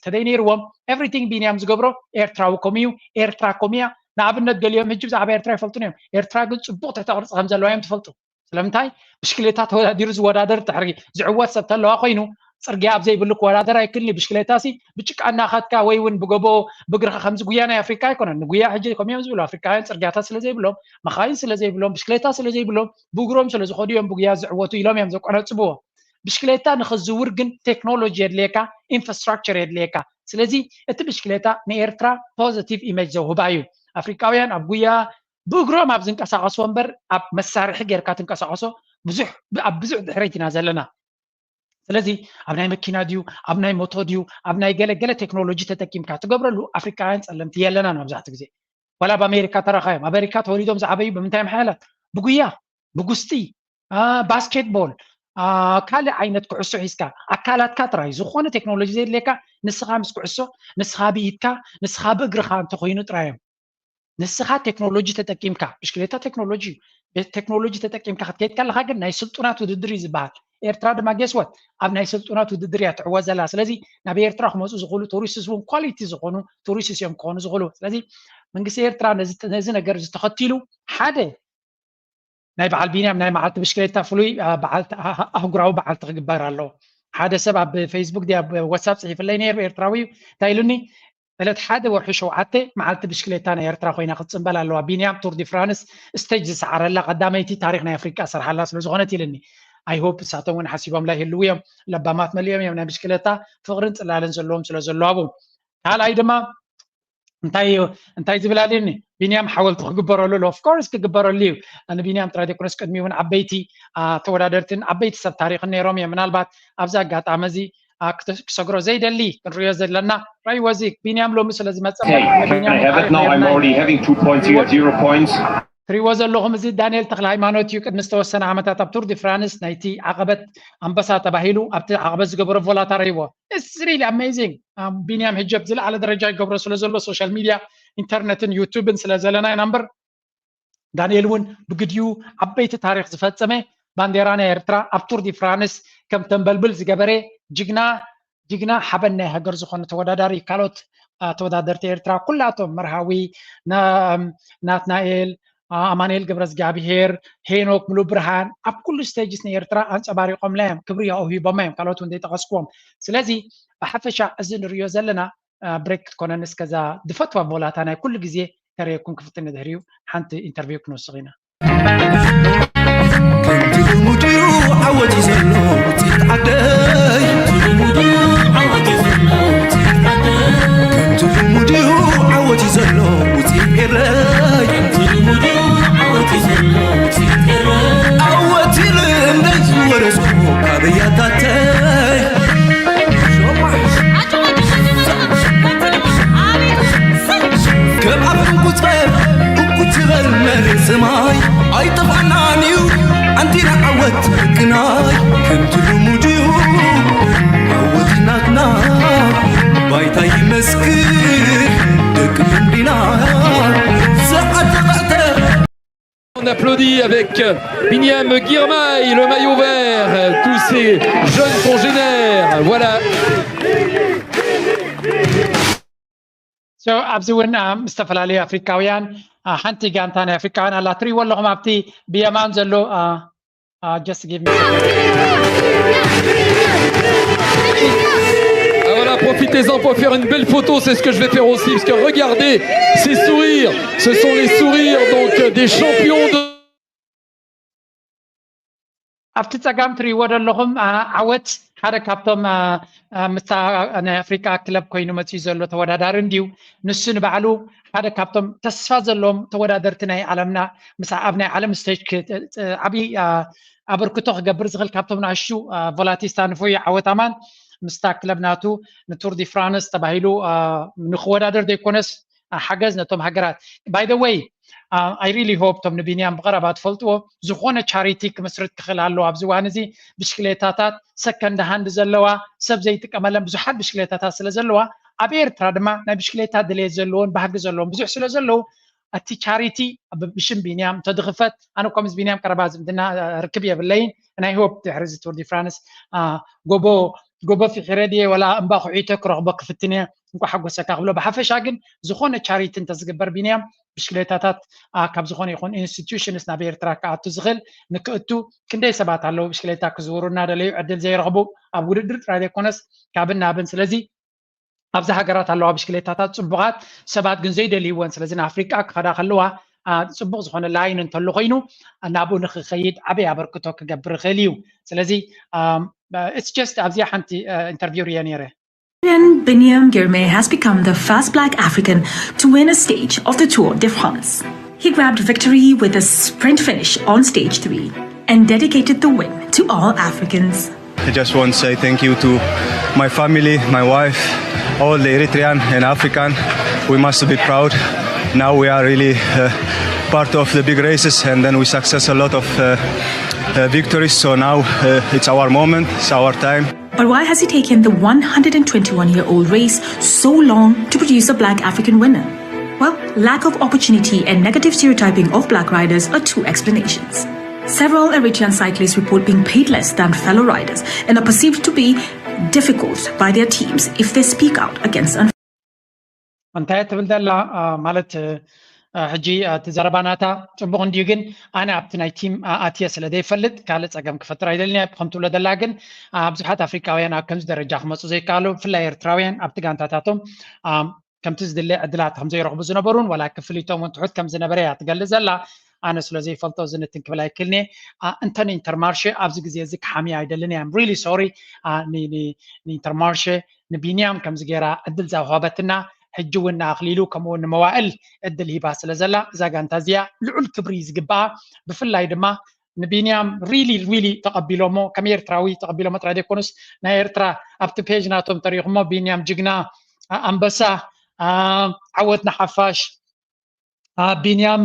ተደይነይርዎም። ኤቭሪቲንግ ቢንያም ዝገብሮ ኤርትራዊ ከምኡ እዩ። ኤርትራ ከምኡ እያ። ንኣብነት ገሊኦም ሕጂ ብዛዕባ ኤርትራ ይፈልጡን እዮም። ኤርትራ ግን ፅቡቅ ትሕተ ቅርፂ ከም ዘለዋ እዮም ትፈልጡ። ስለምንታይ? ብሽክሌታ ተወዳዲሩ ዝወዳደር ድሕሪ ዝዕወት ሰብ ተለዋ ኮይኑ ፅርግያ ኣብ ዘይብሉ ክወዳደር ኣይክልን እዩ። ብሽክሌታ ሲ ብጭቃ እናኸድካ ወይ እውን ብጎቦ ብእግርኻ ከምዚ ጉያ ናይ ኣፍሪካ ኣይኮነን። ንጉያ ሕጂ ከምኡ እዮም ዝብሉ ኣፍሪካውያን ፅርግያታት ስለ ዘይብሎም፣ መኻይን ስለ ዘይብሎም፣ ብሽክሌታ ስለ ዘይብሎም ብእግሮም ስለ ዝኸዱ እዮም ብጉያ ዝዕወቱ ኢሎም እዮም ዘቆነፅብዎ። ብሽክሌታ ንኽዝውር ግን ቴክኖሎጂ የድልየካ፣ ኢንፍራስትራክቸር የድልየካ። ስለዚ እቲ ብሽክሌታ ንኤርትራ ፖዘቲቭ ኢሜጅ ዘውህባ እዩ። ኣፍሪካውያን ኣብ ጉያ ብእግሮም ኣብ ዝንቀሳቀስዎ እምበር ኣብ መሳርሒ ጌርካ ትንቀሳቀሶ ብዙሕ ኣብ ብዙሕ ድሕሪት ኢና ዘለና። ስለዚ ኣብ ናይ መኪና ድዩ ኣብ ናይ ሞቶ ድዩ ኣብ ናይ ገለ ገለ ቴክኖሎጂ ተጠቂምካ ትገብረሉ ኣፍሪካውያን ጸለምቲ የለናን መብዛሕትኡ ግዜ። ዋላ ኣብ ኣሜሪካ ተረኻዮም። ኣሜሪካ ተወሊዶም ዝዓበዩ ብምንታይ ምሓያላት? ብጉያ፣ ብጉስጢ፣ ባስኬትቦል፣ ካልእ ዓይነት ኩዕሶ ሒዝካ ኣካላትካ ጥራይ ዝኾነ ቴክኖሎጂ ዘየድልየካ ንስኻ ምስ ኩዕሶ ንስኻ ብኢድካ ንስኻ ብእግርኻ እንተኮይኑ ጥራዮም። ንስኻ ቴክኖሎጂ ተጠቂምካ ብሽክሌታ ቴክኖሎጂ እዩ። ቴክኖሎጂ ተጠቂምካ ክትከይድ ከለኻ ግን ናይ ስልጡናት ውድድር እዩ ዝበሃል። ኤርትራ ድማ ጌስወት ኣብ ናይ ስልጡናት ውድድር እያ ትዕወት ዘላ። ስለዚ ናብ ኤርትራ ክመፁ ዝኽእሉ ቱሪስትስ እውን ኳሊቲ ዝኾኑ ቱሪስትስ እዮም ክኾኑ ዝኽእሉ። ስለዚ መንግስቲ ኤርትራ ነዚ ነገር ዝተኸቲሉ ሓደ ናይ በዓል ቢንያም ናይ መዓልቲ ብሽክሌታ ፍሉይ ኣህጉራዊ በዓልቲ ክግበር ኣለዎ። ሓደ ሰብ ኣብ ፌስቡክ ዲ ኣብ ዋትሳፕ ፅሒፍለይ ነይሩ ኤርትራዊ እዩ። እንታይ ኢሉኒ? ዕለት ሓደ ወርሒ ሸውዓተ መዓልቲ ብሽክሌታ ናይ ኤርትራ ኮይና ክትፅምበል ኣለዋ። ቢንያም ቱር ዲ ፍራንስ ስቴጅ ዝሰዓረላ ቀዳመይቲ ታሪክ ናይ ኣፍሪቃ ሰርሓላ ስለ ዝኾነት ኢልኒ። ኣይ ሆፕ እሳቶም እውን ሓሲቦምላ ይህልው እዮም። ለባማት መሊኦም እዮም ናይ ብሽክሌታ ፍቅርን ፅላልን ዘለዎም ስለ ዘለዋቡ። ካልኣይ ድማ እንታይ እዩ እንታይ ዝብል ኣልኒ ቢንያም ሓወልቲ ክግበረሉ ኣሎ። ኦፍኮርስ ክግበረሉ እዩ። ንቢንያም ጥራይ ዘይኮነስ ቅድሚ እውን ዓበይቲ ተወዳደርትን ዓበይቲ ሰብ ታሪክን ነይሮም እዮም። ምናልባት ኣብዚ ኣጋጣሚ እዚ ክሰግሮ ዘይደሊ ክንሪኦ ዘለና ራይወዚ ቢንያም ሎሚ ስለ ዝመፀ ትሪዎ ዘለኹም እዚ ዳንኤል ተክለ ሃይማኖት እዩ። ቅድሚ ዝተወሰነ ዓመታት ኣብ ቱር ዲ ፍራንስ ናይቲ ዓቐበት ኣንበሳ ተባሂሉ ኣብቲ ዓቐበት ዝገበሮ ቮላታ ረይዎ። It's really amazing። ቢንያም ሕጂ ኣብ ዝለዓለ ደረጃ ይገብሮ ስለ ዘሎ ሶሻል ሚድያ ኢንተርነትን ዩቱብን ስለ ዘለና ኢና እምበር ዳንኤል እውን ብግዲኡ ዓበይቲ ታሪክ ዝፈፀመ ባንዴራ ናይ ኤርትራ ኣብ ቱር ዲ ፍራንስ ከም ተንበልብል ዝገበረ ጅግና ጅግና ሓበን ናይ ሃገር ዝኾነ ተወዳዳሪ ካልኦት ተወዳደርቲ ኤርትራ ኩላቶም መርሃዊ ናትናኤል ኣማንኤል ገብረዝጋብሄር ሄኖክ ሙሉ ብርሃን ኣብ ኩሉ ስቴጅስ ንኤርትራ ኣንፀባሪቆምላ እዮም ክብሪ ኣውሂቦማ እዮም ካልኦት እውን ዘይጠቀስኩዎም ስለዚ ብሓፈሻ እዚ ንሪኦ ዘለና ብሬክ ክትኮነኒ እስከዛ ድፈትዋ ቮላታ ናይ ኩሉ ግዜ ከርእየኩም ክፍትን ድሕሪኡ ሓንቲ ኢንተርቪው ክንወስኽ ኢና ከምቲ ልሙድ እዩ ዓወት እዩ ዘሎ ውፅኢት ዓደይ ከምቲ ልሙድ እዩ ዓወት እዩ ዘሎ ውፅኢት ኤረይ ዓወት ይብል እንደይ ዝወረስኩ ካብ ያታተይ ከም ኣፍንቁፀር እኩ ትበል መሬት ሰማይ ኣይጠፋናን እዩ ኣንቲና ዓወት ግናይ ከምቲ ልሙድ እዩ ዓወት ናትና ባይታ ይመስክር ደቂ እንዲና ሰዓት ተቐዕተ On applaudit avec Binyam Girmay, le maillot vert, tous ces jeunes congénères. Voilà. So ኣብዚ እውን ምስ ዝተፈላለዩ ኣፍሪካውያን ሓንቲ ጋንታ ናይ ኣፍሪካውያን ኣላ ትሪእዎ ኣለኹም ኣብቲ ብየማን ዘሎ just give me Ah voilà, profitez-en pour faire une belle photo, c'est ce que je vais faire aussi, parce que regardez ces sourires, ce sont les sourires donc des champions de... ኣብቲ ፀጋም ትሪእዎ ዘለኹም ዓወት ሓደ ካብቶም ምስታ ናይ ኣፍሪካ ክለብ ኮይኑ መፅኡ ዘሎ ተወዳዳሪ እንድዩ ንሱ ንባዕሉ ሓደ ካብቶም ተስፋ ዘለዎም ተወዳደርቲ ናይ ዓለምና ምስ ኣብ ናይ ዓለም ስቴጅ ዓብዪ ኣበርክቶ ክገብር ዝኽእል ካብቶም ንኣሽቱ ቮላቲስታ ንፉይ ዓወት ኣማን ምስታ ክለብ ናቱ ንቱር ዲ ፍራንስ ተባሂሉ ንክወዳደር ዘይኮነስ ሓገዝ ነቶም ሃገራት ባይ ወይ I really hope እቶም ንቢንያም ብቐረባ ትፈልጥዎ ዝኾነ ቻሪቲ ክምስርት ክኽእል ኣለዎ። ኣብዚ እዋን እዚ ብሽክሌታታት ሰከንድ ሃንድ ዘለዋ ሰብ ዘይጥቀመለን ብዙሓት ብሽክሌታታት ስለ ዘለዋ ኣብ ኤርትራ ድማ ናይ ብሽክሌታ ድሌት ዘለዎን ባህጊ ዘለዎም ብዙሕ ስለ ዘለዉ እቲ ቻሪቲ ብሽም ቢንያም ተድኽፈት ኣነ ኮምስ ቢንያም ቀረባ ዝምድና ርክብ የብለይን ናይ ሆፕ ድሕሪ እዚ ቱር ዲ ፍራንስ ጎቦ ጎቦ ፍሒረ ድየ ወላ እምባ ኩዒተ ክረኽቦ ክፍትን እየ እንኳ ሓጎሰካ ክብሎ ብሓፈሻ ግን ዝኾነ ቻሪቲ እንተዝግበር ቢንያም ብሽክሌታታት ካብ ዝኾነ ይኹን ኢንስቲትዩሽንስ ናብ ኤርትራ ክኣቱ ዝኽእል ንክእቱ ክንደይ ሰባት ኣለዉ ብሽክሌታ ክዝውሩ እናደለዩ ዕድል ዘይረኽቡ ኣብ ውድድር ጥራይ ዘይኮነስ ካብን ናብን ስለዚ ኣብዚ ሃገራት ኣለዋ ብሽክሌታታት ፅቡቓት ሰባት ግን ዘይደልይወን ስለዚ ንኣፍሪቃ ክኸዳ ከለዋ ፅቡቕ ዝኾነ ላይን እንተሎ ኮይኑ ናብኡ ንክኸይድ ዓበይ ኣበርክቶ ክገብር ይኽእል እዩ ስለዚ it's just ኣብዚኣ ሓንቲ ኢንተርቪው ርየ ነይረ Binyam Girmay has become the first black African to win a stage of the Tour de France. He grabbed victory with a sprint finish on stage three and dedicated the win to all Africans. I just want to say thank you to my family, my wife, all the Eritrean and African. We must be proud. Now we are really uh, part of the big races, and then we success a lot of uh, uh, victories. So now uh, it's our moment, it's our time. But why has it taken the one hundred twenty-one year old race so long to produce a black African winner? Well, lack of opportunity and negative stereotyping of black riders are two explanations. Several Eritrean cyclists report being paid less than fellow riders and are perceived to be difficult by their teams if they speak out against unfair. እንታይ ትብል ዘላ ማለት ሕጂ እቲ ዘረባ ናታ ፅቡቕ እንድዩ ግን ኣነ ኣብቲ ናይ ቲም ኣትየ ስለ ዘይፈልጥ ካልእ ፀገም ክፈጥር ኣይደልን እየ ከም ትብሎ ዘላ ግን ብዙሓት ኣፍሪቃውያን ኣብ ከምዚ ደረጃ ክመፁ ዘይከኣሉ ብፍላይ ኤርትራውያን ኣብቲ ጋንታታቶም ከምቲ ዝድለ ዕድላት ከም ዘይረኽቡ ዝነበሩን ዋላ ክፍሊቶም እውን ትሑት ከም ዝነበረ እያ ትገልጽ ዘላ ኣነ ስለ ዘይፈልጦ ዝንትን ክብል ኣይክልኒ እንተን ኢንተርማርሸ ኣብዚ ግዜ እዚ ክሓሚ ኣይደልን እያ ሪሊ ሶሪ ንኢንተርማርሸ ንቢንያም ከምዚ ገይራ ዕድል ዘውሃበትና ሕጂ እውን ንኣኽሊሉ ከምኡ እውን ንመዋእል ዕድል ሂባ ስለ ዘላ እዛ ጋንታ እዚኣ ልዑል ክብሪ ዝግባኣ ብፍላይ ድማ ንቢንያም ሪሊ ሪሊ ተቐቢሎሞ ከም ኤርትራዊ ተቐቢሎሞ ጥራይ ዘይኮኑስ ናይ ኤርትራ ኣብቲ ፔጅ ናቶም ተሪኹሞ ቢንያም ጅግና ኣንበሳ ዓወት ንሓፋሽ ቢንያም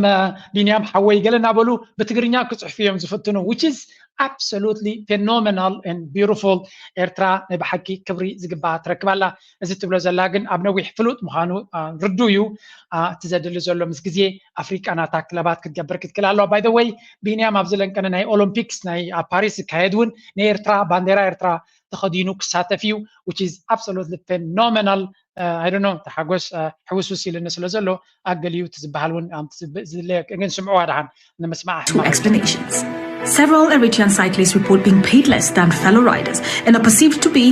ቢንያም ሓወይ ገለ እናበሉ ብትግርኛ ክፅሕፉ እዮም ዝፍትኑ which is absolutely phenomenal and beautiful ኤርትራ ናይ ብሓቂ ክብሪ ዝግባኣ ትረክብ ኣላ እዚ ትብሎ ዘላ ግን ኣብ ነዊሕ ፍሉጥ ምዃኑ ርዱ እዩ እቲ ዘድሊ ዘሎ ምስ ግዜ ኣፍሪቃ ናታ ክለባት ክትገብር ክትክል ኣለዋ by the way ቢንያም ኣብዚ ለንቀነ ናይ ኦሎምፒክስ ናይ ኣብ ፓሪስ ዝካየድ እውን ንኤርትራ ባንዴራ ኤርትራ ተኸዲኑ ክሳተፍ እዩ which is absolutely phenomenal I don't know ተሓጎስ ሕውስውስ ኢልኒ ስለ ዘሎ ኣገሊዩ እቲ ዝበሃል እውን ግን ስምዕዋ ደሓን ንምስማዕ Two explanations. Several Eritrean cyclists report being paid less than fellow riders and are perceived to be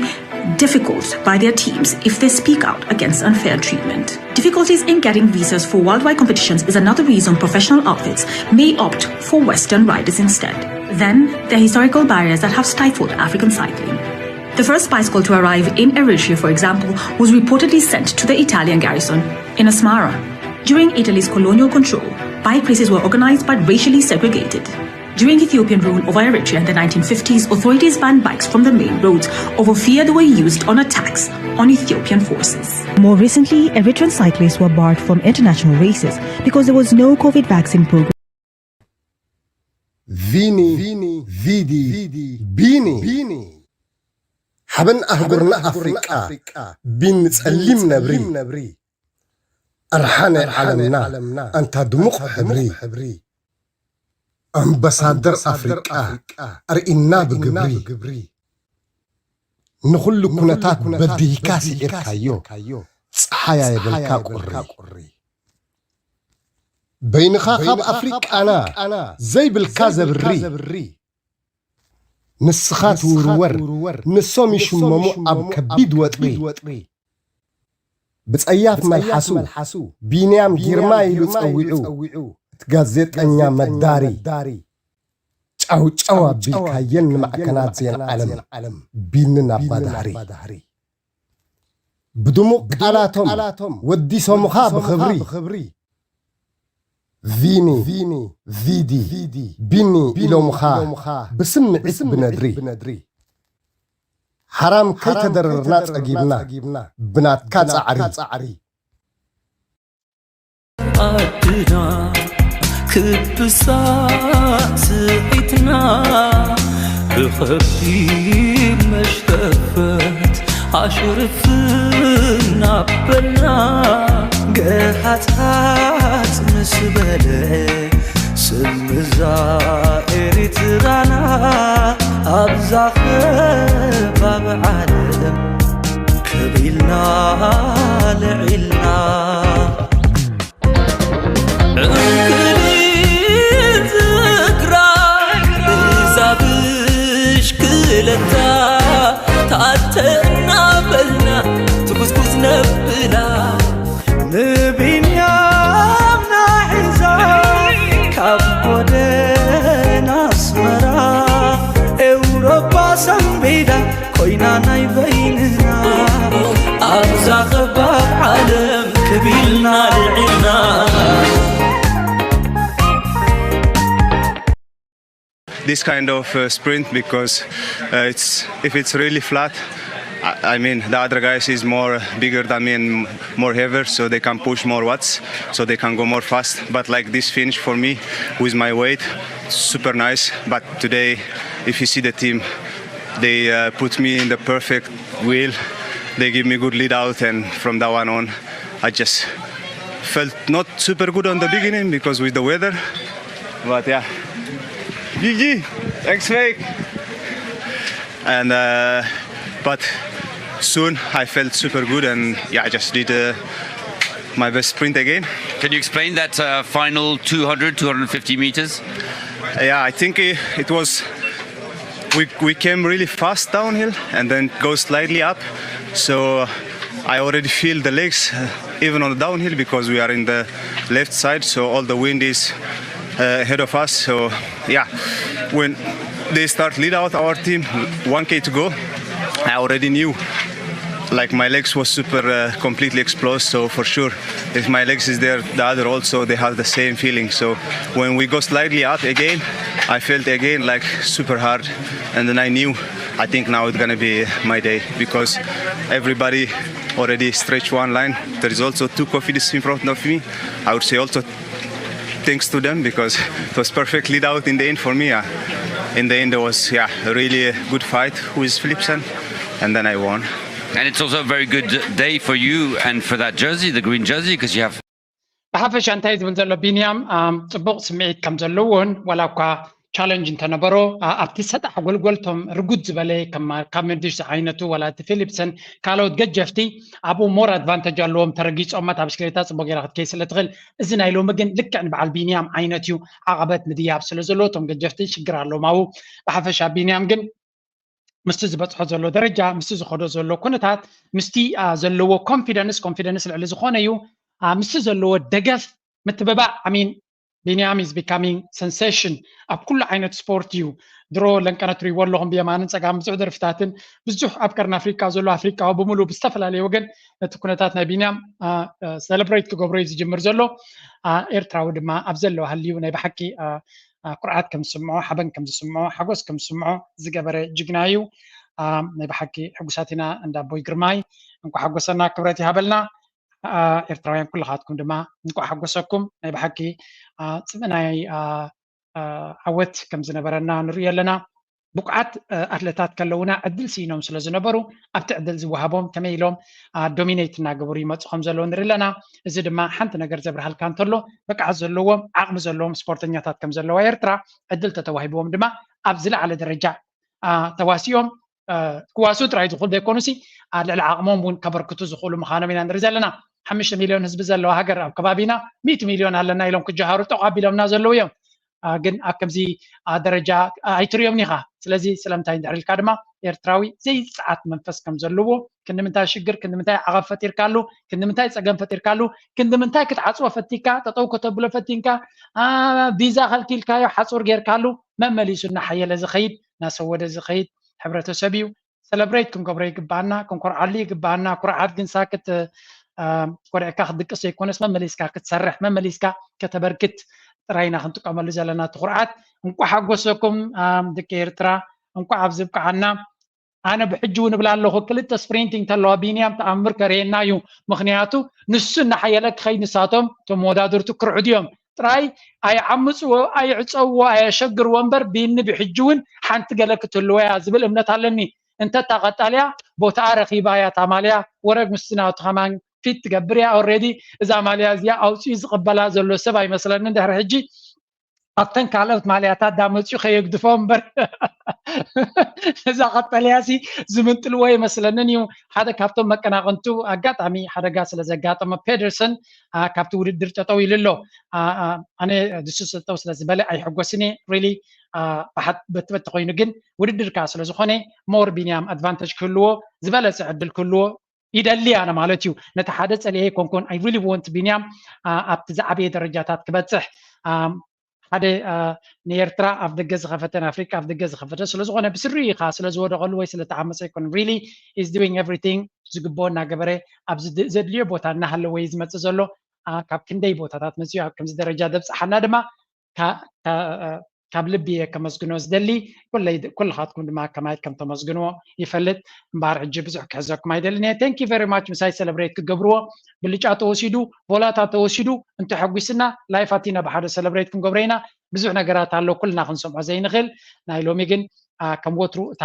difficult by their teams if they speak out against unfair treatment. Difficulties in getting visas for worldwide competitions is another reason professional outfits may opt for Western riders instead. Then, there are historical barriers that have stifled African cycling. The first bicycle to arrive in Eritrea, for example, was reportedly sent to the Italian garrison in Asmara. During Italy's colonial control, bike races were organized but racially segregated. During Ethiopian rule over Eritrea in the nineteen fifties, authorities banned bikes from the main roads over fear they were used on attacks on Ethiopian forces. More recently, Eritrean cyclists were barred from international races because there was no COVID vaccine program. ቪኒ ቪዲ ቢኒ ሓበን ኣህጉርና ኣፍሪቃ ቢኒ ጸሊም ነብሪ ኣርሓ ናይ ዓለምና ኣንታ ድሙቕ ሕብሪ ኣምባሳደር ኣፍሪቃ ኣርኢና ብግብሪ ንኹሉ ኩነታት በዲህካ ስዒርካዮ ጸሓያ የበልካ ቁሪ በይንኻ ካብ ኣፍሪቃና ዘይብልካ ዘብሪ ንስኻ ትውርወር ንሶም ይሽመሙ ኣብ ከቢድ ወጥሪ ብጸያፍ መልሓሱ ቢንያም ጊርማ ኢሉ ጸዊዑ እቲ ጋዜጠኛ መዳሪ ጫው ጫው ኣቢልካየን ንማዕከናት ዜና ዓለም ቢንን ኣባዳህሪ ብድሙቕ ቃላቶም ወዲሶምኻ ብኽብሪ ቪኒ ቪዲ ቢኒ ኢሎምኻ ብስምዒት ብነድሪ ሓራም ከይተደረርና ጸጊብና ብናትካ ጻዕሪ ኣድና ክብሳዕ ስዒትና ብኸቢድ መሽተፈት ኣሽርፍ እናበልና ገሃጽሃጽ ምስ በለ ስምዛ ኤሪትራና ኣብዛ ከባቢ ዓለም ከቢልና ልዒልና እንክሊ ዝክራ እዛ ብሽክለታ ታተና በልና ትኩስኩስ ነብላ ንቢንያምና ሒዛ ካብ ጎደና ኣስመራ ኤውሮጳ ሰንቢዳ ኮይና ናይ በይንና ኣብዛ ከባብ ዓለም ክቢልና ልዒልና this kind of uh, sprint because uh, it's if it's really flat I, I mean the other guys is more bigger than me and more heavier, so they can push more watts, so they can go more fast. But like this finish for me with my weight, super nice. But today, if you see the team, they uh, put me in the perfect wheel. They give me good lead out, and from that one on, I just felt not super good on the beginning because with the weather. But yeah, G G, thanks, Fake. And uh, but soon I felt super good, and yeah, I just did uh, my best sprint again. Can you explain that uh, final two hundred, two hundred fifty meters? Yeah, I think it, it was. We, we came really fast downhill and then go slightly up. So I already feel the legs uh, even on the downhill because we are in the left side, so all the wind is uh, ahead of us. So yeah, when they start lead out our team, one K to go, I already knew like my legs was super uh, completely exposed, so for sure if my legs is there, the other also they have the same feeling. So when we go slightly up again, I felt again like super hard, and then I knew I think now it's gonna be my day because everybody already stretched one line. There is also two coffees in front of me. I would say also thanks to them because it was perfect lead out in the end for me. Yeah. In the end, it was yeah a really good fight with Philipsen, and then I won. And it's also a very good day for you and for that jersey, the green jersey, because you have ብሓፈሻ እንታይ ዝብል ዘሎ ቢንያም ጽቡቕ ስምዒት ከም ዘለዎን ዋላ እኳ ቻለንጅ እንተነበሮ ኣብቲ ሰጣሕ ጎልጎልቶም ርጉድ ዝበለ ካብ መንድሽ ዝዓይነቱ ዋላ እቲ ፊሊፕሰን ካልኦት ገጀፍቲ ኣብኡ ሞር ኣድቫንተጅ ኣለዎም ተረጊፆማ እታ ብሽክሌታ ፅቡቅ ጌራ ክትከይ ስለ ትኽእል እዚ ናይ ሎሚ ግን ልክዕ ንበዓል ቢንያም ዓይነት እዩ ዓቐበት ምድያብ ስለ ዘለዎ እቶም ገጀፍቲ ሽግር ኣለዎም ኣብኡ ብሓፈሻ ቢንያም ግን ምስቲ ዝበፅሖ ዘሎ ደረጃ ምስቲ ዝኸዶ ዘሎ ኩነታት ምስቲ ዘለዎ ኮንፊደንስ ኮንፊደንስ ልዕሊ ዝኾነ እዩ ምስቲ ዘለዎ ደገፍ ምትብባዕ ኣሚን ቢንያም is becoming sensation ኣብ ኩሉ ዓይነት ስፖርት እዩ ድሮ ለንቀነ ትሪዎ ኣለኹም ብየማንን ፀጋም ብዙሕ ደርፍታትን ብዙሕ ኣብ ቀርኒ ኣፍሪካ ዘሎ ኣፍሪካዊ ብምሉ ብዝተፈላለየ ወገን ነቲ ኩነታት ናይ ቢንያም ሰለብሬት ክገብሮ እዩ ዝጅምር ዘሎ ኤርትራዊ ድማ ኣብ ዘለዎ ሃልዩ ናይ ብሓቂ ኩርዓት ከም ዝስምዖ ሓበን ከም ዝስምዖ ሓጎስ ከም ዝስምዖ ዝገበረ ጅግና እዩ ናይ ብሓቂ ሕጉሳት ኢና እንዳ ኣቦይ ግርማይ እንኳ ሓጎሰና ክብረት ይሃበልና ኤርትራውያን ኩልኻትኩም ድማ እንኳ ሓጎሰኩም ናይ ብሓቂ ፅምእ ናይ ዓወት ከም ዝነበረና ንርኢ ኣለና ብቁዓት ኣትለታት ከለውና ዕድል ስኢኖም ስለ ዝነበሩ ኣብቲ ዕድል ዝወሃቦም ከመይ ኢሎም ዶሚኔት እናገበሩ ይመፁ ከም ዘለዉ ንርኢ ኣለና እዚ ድማ ሓንቲ ነገር ዘብርሃልካ እንተሎ ብቅዓት ዘለዎም ዓቕሚ ዘለዎም ስፖርተኛታት ከም ዘለዋ ኤርትራ ዕድል ተተዋሂብዎም ድማ ኣብ ዝለዓለ ደረጃ ተዋሲኦም ክዋስኡ ጥራይ ዝኽእሉ ዘይኮኑሲ ልዕሊ ዓቕሞም እውን ከበርክቱ ዝኽእሉ ምዃኖም ኢና ንርኢ ዘለና ሓሙሽተ ሚልዮን ህዝቢ ዘለዋ ሃገር ኣብ ከባቢና ሚእቲ ሚልዮን ኣለና ኢሎም ክጀሃሩ ጠቕ ኣቢሎምና ዘለዉ እዮም ግን ኣብ ከምዚ ደረጃ ኣይትሪኦም ኒኻ ስለዚ ስለምንታይ እንድሕር ኢልካ ድማ ኤርትራዊ ዘይፅዓት መንፈስ ከም ዘለዎ ክንዲ ምንታይ ሽግር ክንዲ ምንታይ ዓቐብ ፈጢርካሉ ክንዲ ምንታይ ፀገም ፈጢርካሉ ክንዲ ምንታይ ክትዓፅዎ ፈቲካ ጠጠው ከተብሎ ፈቲንካ ቪዛ ከልኪልካዮ ሓፁር ጌርካሉ መመሊሱ እናሓየለ ዝኸይድ እናሰወደ ዝኸይድ ሕብረተሰብ እዩ ሰለብሬት ክንገብሮ ይግባኣና ክንኮርዓሉ ይግባኣና ኩርዓት ግን ሳክት ኮሪዕካ ክትድቅስ ዘይኮነስ መመሊስካ ክትሰርሕ መመሊስካ ከተበርክት ጥራይ ኢና ክንጥቀመሉ ዘለና እቲ ኩርዓት እንቋ ሓጎሰኩም ደቂ ኤርትራ እንቋ ኣብ ዝብቅዓና ኣነ ብሕጂ እውን እብላ ኣለኹ ክልተ ስፕሪንቲንግ ተለዋ ቢንያም ተኣምር ከርእየና እዩ ምክንያቱ ንሱ እናሓየለ ክኸይድ ንሳቶም እቶም መወዳድርቱ ክርዕዱ እዮም ጥራይ ኣይዓምፅዎ፣ ኣይዕፀውዎ፣ ኣየሸግርዎ እምበር፣ ቢኒ ብሕጂ እውን ሓንቲ ገለ ክትህልዎ እያ ዝብል እምነት ኣለኒ። እንተ እታ ቀጣልያ ቦታኣ ረኺባ እያ እታ ማልያ፣ ወረግ ምስቲ ናቱ ከማን ፊት ትገብር እያ። ኦልሬዲ እዛ ማልያ እዚኣ ኣውፅኡ ዝቕበላ ዘሎ ሰብ ኣይመስለንን። ድሕሪ ሕጂ ኣብተን ካልኦት ማልያታት ዳመፅኡ ከየግድፎ እምበር፣ እዛ ቀጠልያ ሲ ዝምንጥልዎ ኣይመስለንን እዩ። ሓደ ካብቶም መቀናቕንቱ፣ ኣጋጣሚ ሓደጋ ስለ ዘጋጠመ ፔደርሰን፣ አ፣ ካብቲ ውድድር ጠጠው ኢሉ ኣሎ። አ፣ አ፣ ኣነ ንሱ ጠጠው ስለ ዝበለ ኣይሕጎስን እየ። ሪሊ፣ አ፣ ብሓት-፣ በቲ በቲ ኮይኑ ግን ውድድር ከዓ ስለ ዝኾነ ሞር ቢንያም ኣድቫንተጅ ክህልዎ፣ ዝበለፀ ዕድል ክህልዎ ይደሊ ኣነ ማለት እዩ። ነቲ ሓደ ጸሊኤ ኣይኮንኩን። I really want ቢንያም፣ አ፣ ኣብቲ ዝዓበየ ደረጃታት ክበጽሕ። አ፣ ሓደ፣ አ፣ ንኤርትራ ኣብ ደገ ዝኸፈተ፣ ንኣፍሪቃ ኣብ ደገ ዝኸፈተ ስለ ዝኾነ፣ ብስሪኡ ኢኻ ስለ ዝወደቐሉ ወይ ስለ ተዓመጸ ኣይኮነን። Really is doing everything ዝግብኦ እናገበረ፣ ኣብ ዝድ-፣ ዘድልዮ ቦታ እናሃለወ እዩ ዝመጽእ ዘሎ። አ፣ ካብ ክንደይ ቦታታት መጺኡ ኣብ ከምዚ ደረጃ ዘብጽሓና ድማ ካ-፣ ካ-፣ ካብ ልቢ እየ ከመስግኖ ዝደሊ። ኩለይ፣ ኩልኻትኩም ድማ ከማይ ከም ተመስግንዎ ይፈልጥ። እምበኣር ሕጂ ብዙሕ ክሕዘኩም ኣይደልን እየ። Thank you very much። ምሳይ ሰለብሬት ክገብርዎ፣ ብልጫ ተወሲዱ፣ ቮላታ ተወሲዱ፣ እንተሐጒስና ላይፍ ኣቲና ብሓደ ሰለብሬት ክንገብሮ ኢና። ብዙሕ ነገራት ኣሎ ኩልና ክንሰምዖ ዘይንኽእል። ናይ ሎሚ ግን፣ አ፣ ከም ወትሩ እታ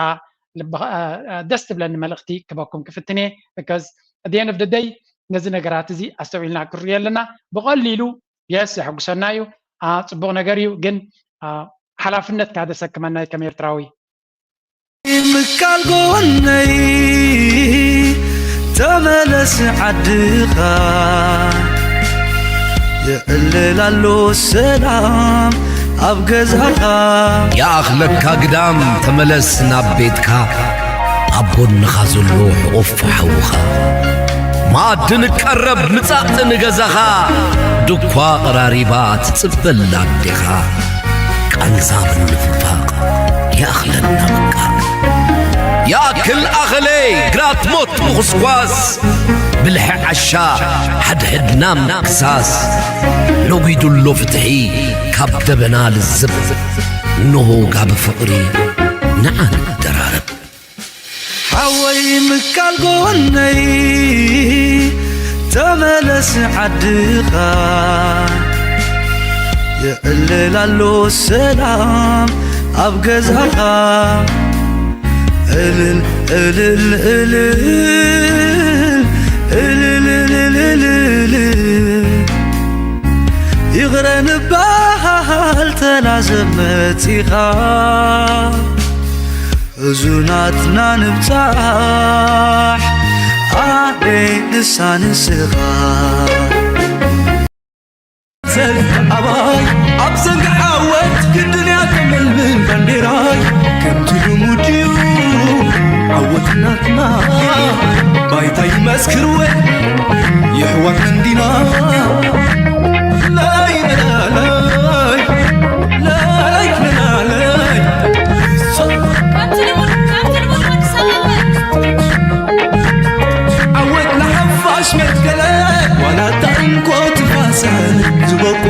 ልብ-፣ አ፣ አ፣ ደስ ትብለኒ መልእኽቲ ክበኩም ክፍትን እየ። Because at the end of the day ነዚ ነገራት እዚ ኣስተውዒልና ክንሪኦ ኣለና። ብቐሊሉ የስ የሐጉሰና እዩ። አ፣ ጽቡቕ ነገር እዩ፣ ግን፣ አ፣ ሓላፍነት ካደሰክመና እዩ ከም ኤርትራዊ። ምቃል ጎነይ ተመለስ ዓድኻ፣ የዕልል ኣሎ ሰላም ኣብ ገዛኻ። ይኣኽለካ ግዳም ተመለስ ናብ ቤትካ፣ ኣብ ጎንኻ ዘሎ ሕቑፍ ሓውኻ። መኣዲ ንቀረብ ምጻእ ንገዛኻ፣ ድኳ ቀራሪባ ትጽበላ ኣዴኻ። ቃንዛ ምንፍፋቕ ይኣኽለና በቃ። ይኣክል ኣኸለይ ግራት ሞት ምኹስኳስ፣ ብልሒ ዓሻ ሓድሕድና ምክሳስ። ነጒዱ ኣሎ ፍትሒ ካብ ደበና ልዝብ፣ እንሆ ጋቢ ፍቕሪ ንዓ ንደራረብ። ሓወይ ምቃል ጎነይ ተመለስ ዓድኻ፣ የዕልል ኣሎ ሰላም ኣብ ገዛኻ። እልል እልል እልል፣ እልል እልል እልል፣ ይቕረ ንበሃል ተናዘብ መጺኻ። ሕዙናትና ንብጻሕ ኣደይ ንሳ ንስኻ። ሰልፊ ኣባይ ኣብ ዘንጊ ዓወት ግድን እያ ተመልምል ባንዴራይ። ከምቲ ልሙድ እዩ ዓወት ናትና፣ ባይታ ይመስክር ወይ የሕዋት እንዲና። ላላይ ላላይ ላላይ ላላይ። ከምቲ ልሙድ፣ ከምቲ ልሙድ ወዲ ሰብኣዊ። ዓወት ንሓፋሽ መትከለ ዋላ እታ እንኮ ትፋሰ ዝበቁ